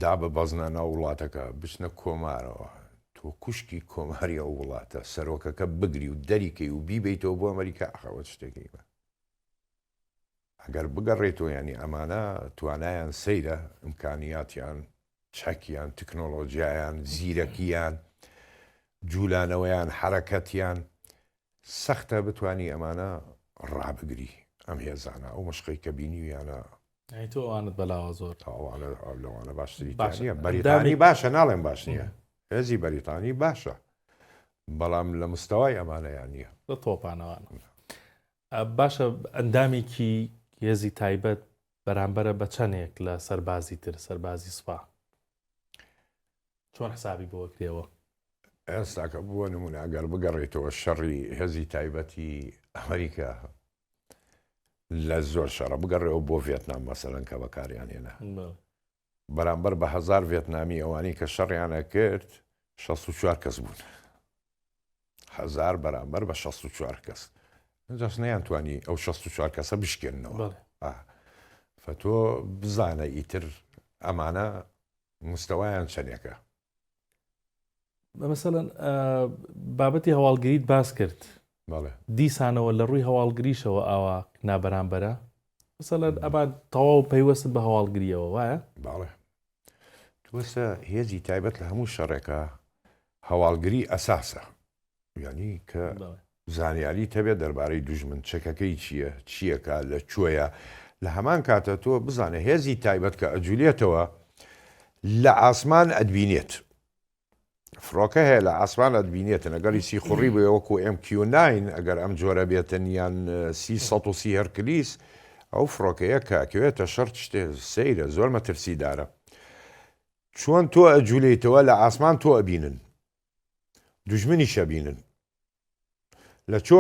داببەزنە ناو وڵاتەکە بچنە کۆمارەوە تۆ کوشکی کۆماری ئەو وڵاتە سەرۆکەکە بگری و دەریکەی و بیبیتەوە بۆ ئەمریکا ئەخەوە شتێکی بە ئەگەر بگەڕێیتەوە یانی ئەمانە توانایان سەیرە، ئیمکانیاتیان، چەکیان، تکنۆلۆجیایان، زیرەکیان، جولانەوەیان، حەرەکەتیان، سەختە بتوانی ئەمانە ڕابگری ئەم هێزانە، ئەو مەشقەی کە بینیویانە. یانی تۆ ئەوانت بەلاوە زۆر. ئەوانە لەوانە باشتری تیا نییە. بەریتانی باشە ناڵێم باش نییە، هێزی بەریتانی باشە، بەڵام لە مستەوای ئەمانەیان نییە. لە تۆپانەوانە. باشە ئەندامێکی هێزی تایبەت بەرامبەرە بە چەندێک لە سەربازی تر سەربازی سوپا چۆن حسابی بۆ کرێەوە؟ ئێستاکە بۆ نمونە ئەگەر بگەڕێتەوە شەڕی هێزی تایبەتی ئەمریکا لە زۆر شەڕە بگەڕێەوە بۆ ڤێتنام مەسەلەن کە بەکاریان هێنا بەرامبەر بە هەزار ڤێتنامی ئەوانەی کە شەڕیانە کرد 64 کەس بوون هەزار بەرامبەر بە 64 کەس جاش نەیانتوانی ئەو 64 کەسە بشکێننەوە فەتۆ بزانە ئیتر ئەمانە مستەوایان چەندێکە مەسەلەن بابەتی هەواڵگریت باس کرد دیسانەوە لە ڕووی هەواڵگریشەوە ئاوا نابەرامبەرە مەسەلەن ئەمان تەواو پەیوەستن بە هەواڵگریەوە وایە؟ باڵێ توسە هێزی تایبەت لە هەموو شەڕێکە هەواڵگری ئەساسە یعنی کە زانیاری تەبێت دەربارەی دوژمن چەکەکەی چییە چییەکە لە کوێیە لە هەمان کاتە تۆ بزانە هێزی تایبەت کە ئەجولێتەوە لە ئاسمان ئەدبینێت فڕۆکە هەیە لە ئاسمان ئەتبینێتن ئەگەری سیخوڕی بێ وەکو MQ9 ئەگەر ئەم جۆرە بێتن یان C130 هێرکلیس ئەو فڕۆکەیە کە ئەکەوێتە شەڕ شتێ سەیرە زۆر مەترسیدارە چۆن تۆ ئەجولێیتەوە لە ئاسمان تۆ ئەبینن دوژمنیش ئەبینن. لە چۆ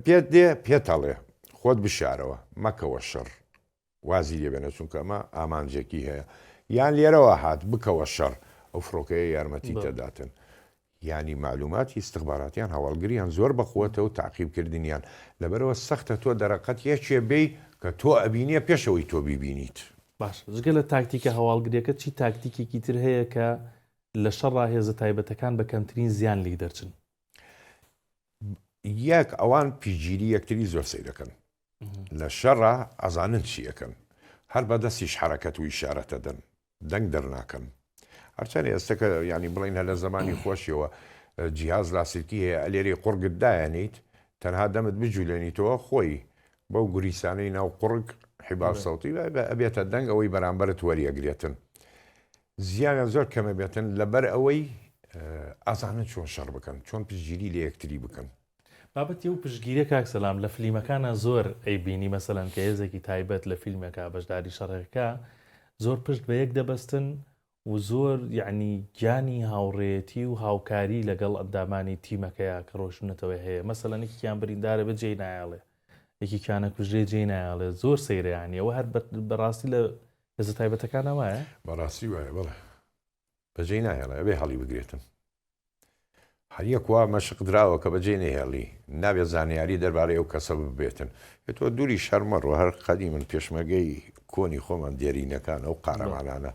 پێت دێ پێت ئەڵێ خۆت بشارەوە مەکەوە شەڕ وازی لێ بێنە چونکە ئەمە ئامانجێکی هەیە یان لێرەوە هات بکەوە شەڕ ئەو فڕۆکەیە یارمەتی تەداتن یانی مەعلوماتی ئیستخباراتیان هەواڵگریان زۆر بەقوەتە و تاقیب کردنیان لەبەرئەوە سەختە تۆ دەرەقەت یەکێ بێی کە تۆ ئەبینیە پێش ئەوەی تۆ بیبینیت. باشە جگە لە تاکتیکە هەواڵگریەکە چی تاکتیکێکی تر هەیە کە لە شەڕا هێزە تایبەتەکان بە کەمترین زیان لیک دەرچن؟ یەک ئەوان پیگیری یەکتری زۆر سەیرەکەن لە شەڕا ئەزانن چی ئەکەن هەر بە دەستیش حەرەکەت و ئیشارەت ئەدەن دەنگ دەرناکەن هەرچەند ئێستا کە ینی بڵین هەر لە زمانی خۆشیەوە جیهاز لاسلکی هەیە ئەلێری قوڕگت دایەنیت تەنها دەمت بجولێنیتەوە خۆی بەو گوریسانەی ناو قوڕگ حیبال سەوتی ئەبێتە دەنگ ئەوەی بەرامبەرت وەریەگرێتن زیانیان زۆر کەمە بێتن لەبەر ئەوەی ئازانن چۆن شەڕ بکەن چۆن پشتگیری لە یەکتری بکەن. بابەتی ئەو پشتگیریە کاک سەلام لە فلیمەکانا زۆر ئەیبینی مەسەلەن کە هێزێکی تایبەت لە فیلمێکا بەشداری شەڕێکە زۆر پشت بە یەک دەبەستن و زۆر یەعنی گیانی هاوڕێیەتی و هاوکاری لەگەڵ ئەندامانی تیمەکەیا کە ڕۆیشتونەتەوە هەیە مەسەلەن یەکێکیان بریندارە بێت جێی نایەڵێ یەکێکیان ئەکوژرێ جێی نایەڵێ زۆر سەیرە یەعنی ئەوە هەر بەڕاستی لە هێزە تایبەتەکانە وایە؟ بەڕاستی وایە بەڵێ بەجێی ناهێڵێ ئەبێ هەڵی بگرێتن هەر یەک وا مەشق دراوە کە بەجێ نەهێڵی نابێت زانیاری دەربارەی ئەو کەسە ببێتن تۆ دووری شەر مەڕۆ هەر قەدیمن پێشمەرگەی کۆنی خۆمان دێرینەکان ئەو قارەمانانە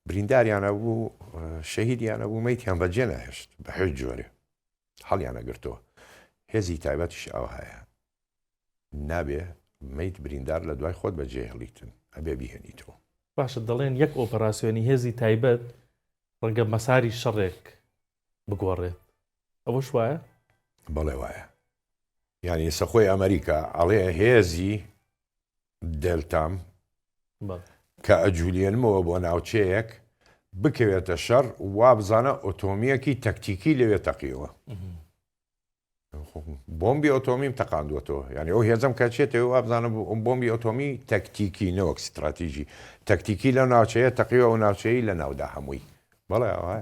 برینداریانە بوو شەهیدیانە بوو مەیتیان بەجێ ناهێشت بە هیچ جۆرێ هەڵیانەگرتەوە هێزی تایبەتیش ئەوهایە نابێ مەیت بریندار لە دوای خۆت بەجێ هێڵیتن ئەبێ بیهێنیتەوە. باشە دەڵێن یەک ئۆپەراسیۆنی هێزی تایبەت ڕەنگە مەساری شەڕێک بگۆڕێت ئەوەش وایە؟ بەڵێ وایە یانی ئێستا خۆی ئەمریکا ئەڵێ هێزی دێلتام کە ئەجوولێنمەوە بۆ ناوچەیەک بکەوێتە شەڕ وابزانە ئۆتۆمیەکی تەکتیکی لەوێ تەقیەوە بۆمبی ئۆتۆمیم تەقاندووەتەوە یعنی ئەو هێزم کە چێتەوە وابزانم بۆمبی ئۆتۆمی تەکتیکی نەوەک ستراتیژی تەکتیکی لەو ناوچەیە تەقیوە ئەو ناوچەیە لە ناودا هەمووی بەڵێ ئەوە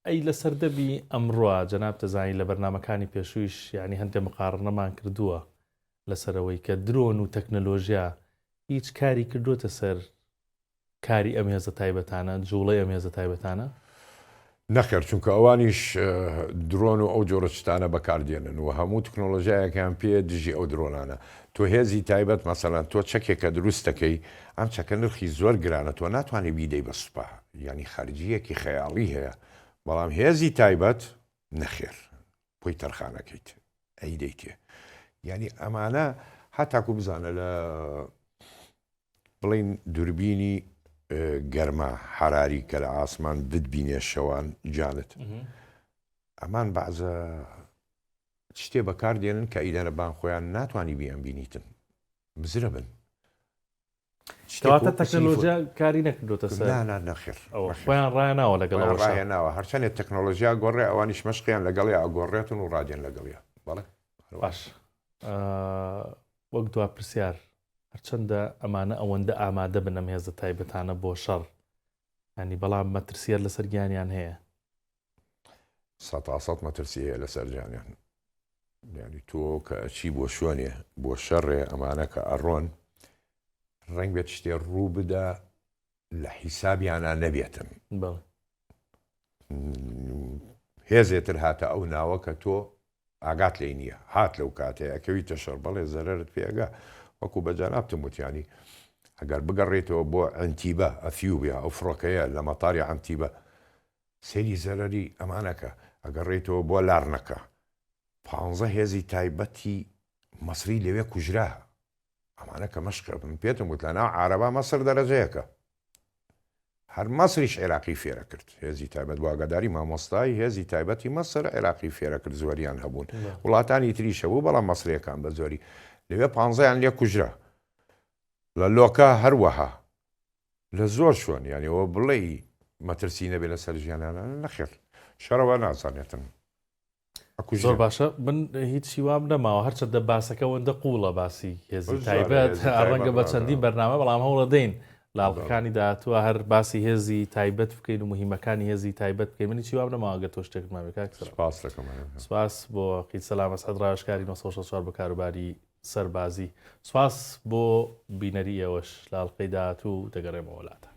ئەی لە سەردەمی ئەمڕۆ جەنابت دەزانی لە بەرنامەکانی پێشوویش یانی هەندێ مقاڕنەمان کردووە لەسەر ئەوەی کە درۆن و تەکنەلۆژیا هیچ کاری کردووەتە سەر کاری ئەم هێزە تایبەتانە، جوڵەی ئەم هێزە تایبەتانە؟ نەخێر چونکە ئەوانیش درۆن و ئەو جۆرە شتانە بەکار دێنن و هەموو تکنۆلۆژیایەکیان پێیە دژی ئەو درۆنانە. تۆ هێزی تایبەت مەسەلەن تۆ چەکێکە دروست دەکەی ئەم چەکە نرخی زۆر گرانە تۆ ناتوانی بیدەی بە سوپا یانی خەرجییەکی خەیاڵی هەیە بەڵام هێزی تایبەت نەخێر بۆی تەرخانەکەیت ئەیدەیتێ یانی ئەمانە هەتاکو بزانە لە بڵێین دوربینی گەرما حەراری کە لە ئاسمان بتبینێ شەوان گیانت ئەمان بەعزە شتێ بەکار دێنن کە ئیدەنە بان خۆیان ناتوانانی بیان بینیتن بزرە بن کەواتە تەکنەلۆژیا کاری نەکردوتە سەر نەخێر خۆیان ڕایاناوە لەگەڵ ڕایاناوە هەرچەندێ تەکنۆلۆژیا گۆڕێ ئەوانیش مەشقیان لەگەڵی ئەگۆڕێتن و ڕادێن لەگەڵیان بەڵێ باش وەک دوا پرسیار هەرچەندە ئەمانە ئەوەندە ئامادە بن ئەم هێزە تایبەتانە بۆ شەڕ ینی بەڵام مەترسیەر لەسەر گیانیان هەیە. سەتاسەت مەترسی هەیە لەسەر گیانیان یعنی تۆ کە ئەچی بۆ شوێنێ بۆ شەڕێ ئەمانە کە ئەڕۆن ڕەنگ بێت شتێ ڕوو بدا لە حیسابیانا نەبێتن هێزێتر هاتە ئەو ناوە کە تۆ ئاگات لێی نییە هات لەو کاتەیە ئەکەویتە شەڕ بەڵێ زەرەرت پێ ئەگا وەکو بە جەنابتم وت یانی ئەگەر بگەڕێیتەوە بۆ عەنتیبە ئەثیوبیا ئەو فڕۆکەیە لە مەتاری عەنتیبە سەیری زەرەری ئەمانەکە ئەگەڕێیتەوە بۆ لارنەکە پانزە هێزی تایبەتی مەسری لەوێ کوژرا ئەمانە کە مەشق من پێتم وت لە ناو عارەبا مەسر دەرەجەیەکە هەر مەسریش عێراقی فێرە کرد هێزی تایبەت بۆ ئاگاداری مامۆستای هێزی تایبەتی مەسر عێراقی فێرە کرد زۆریان هەبوون وڵاتانی تریش هەبوو بەڵام مەسریەکان بە زۆری لەوێ پانزەیان لێ کوژرا لە لۆکە هەروەها لە زۆر شوێن یانی ئەوە بڵێ مەترسی نەبێ لەسەر ژیانانە نەخێر شەرەوە نازانێتن زۆر باشە من هیچ هیوام نەماوە هەرچەندە باسەکە وەندە قوڵە باسی هێزی تایبەت ڕەنگە بە چەندین بەرنامە بەڵام هەوڵە دەین. لە ئەڵقەکانی داهاتووە هەر باسی هێزی تایبەت بکەین و مهمەکانی هێزی تایبەت بکەین. منی چی وام نەماوە گەر تۆ شتێکت مابێ کاک سەلام. سپاس دەکەم. سپاس بۆ عەقید سەلام ئەسعەد ڕاوێژکاری 964 بۆ کاروباری سەربازی. سپاس بۆ بینەری ئێوەش. لە ئەڵقەی داهاتوو دەگەڕێمەوە لاتان.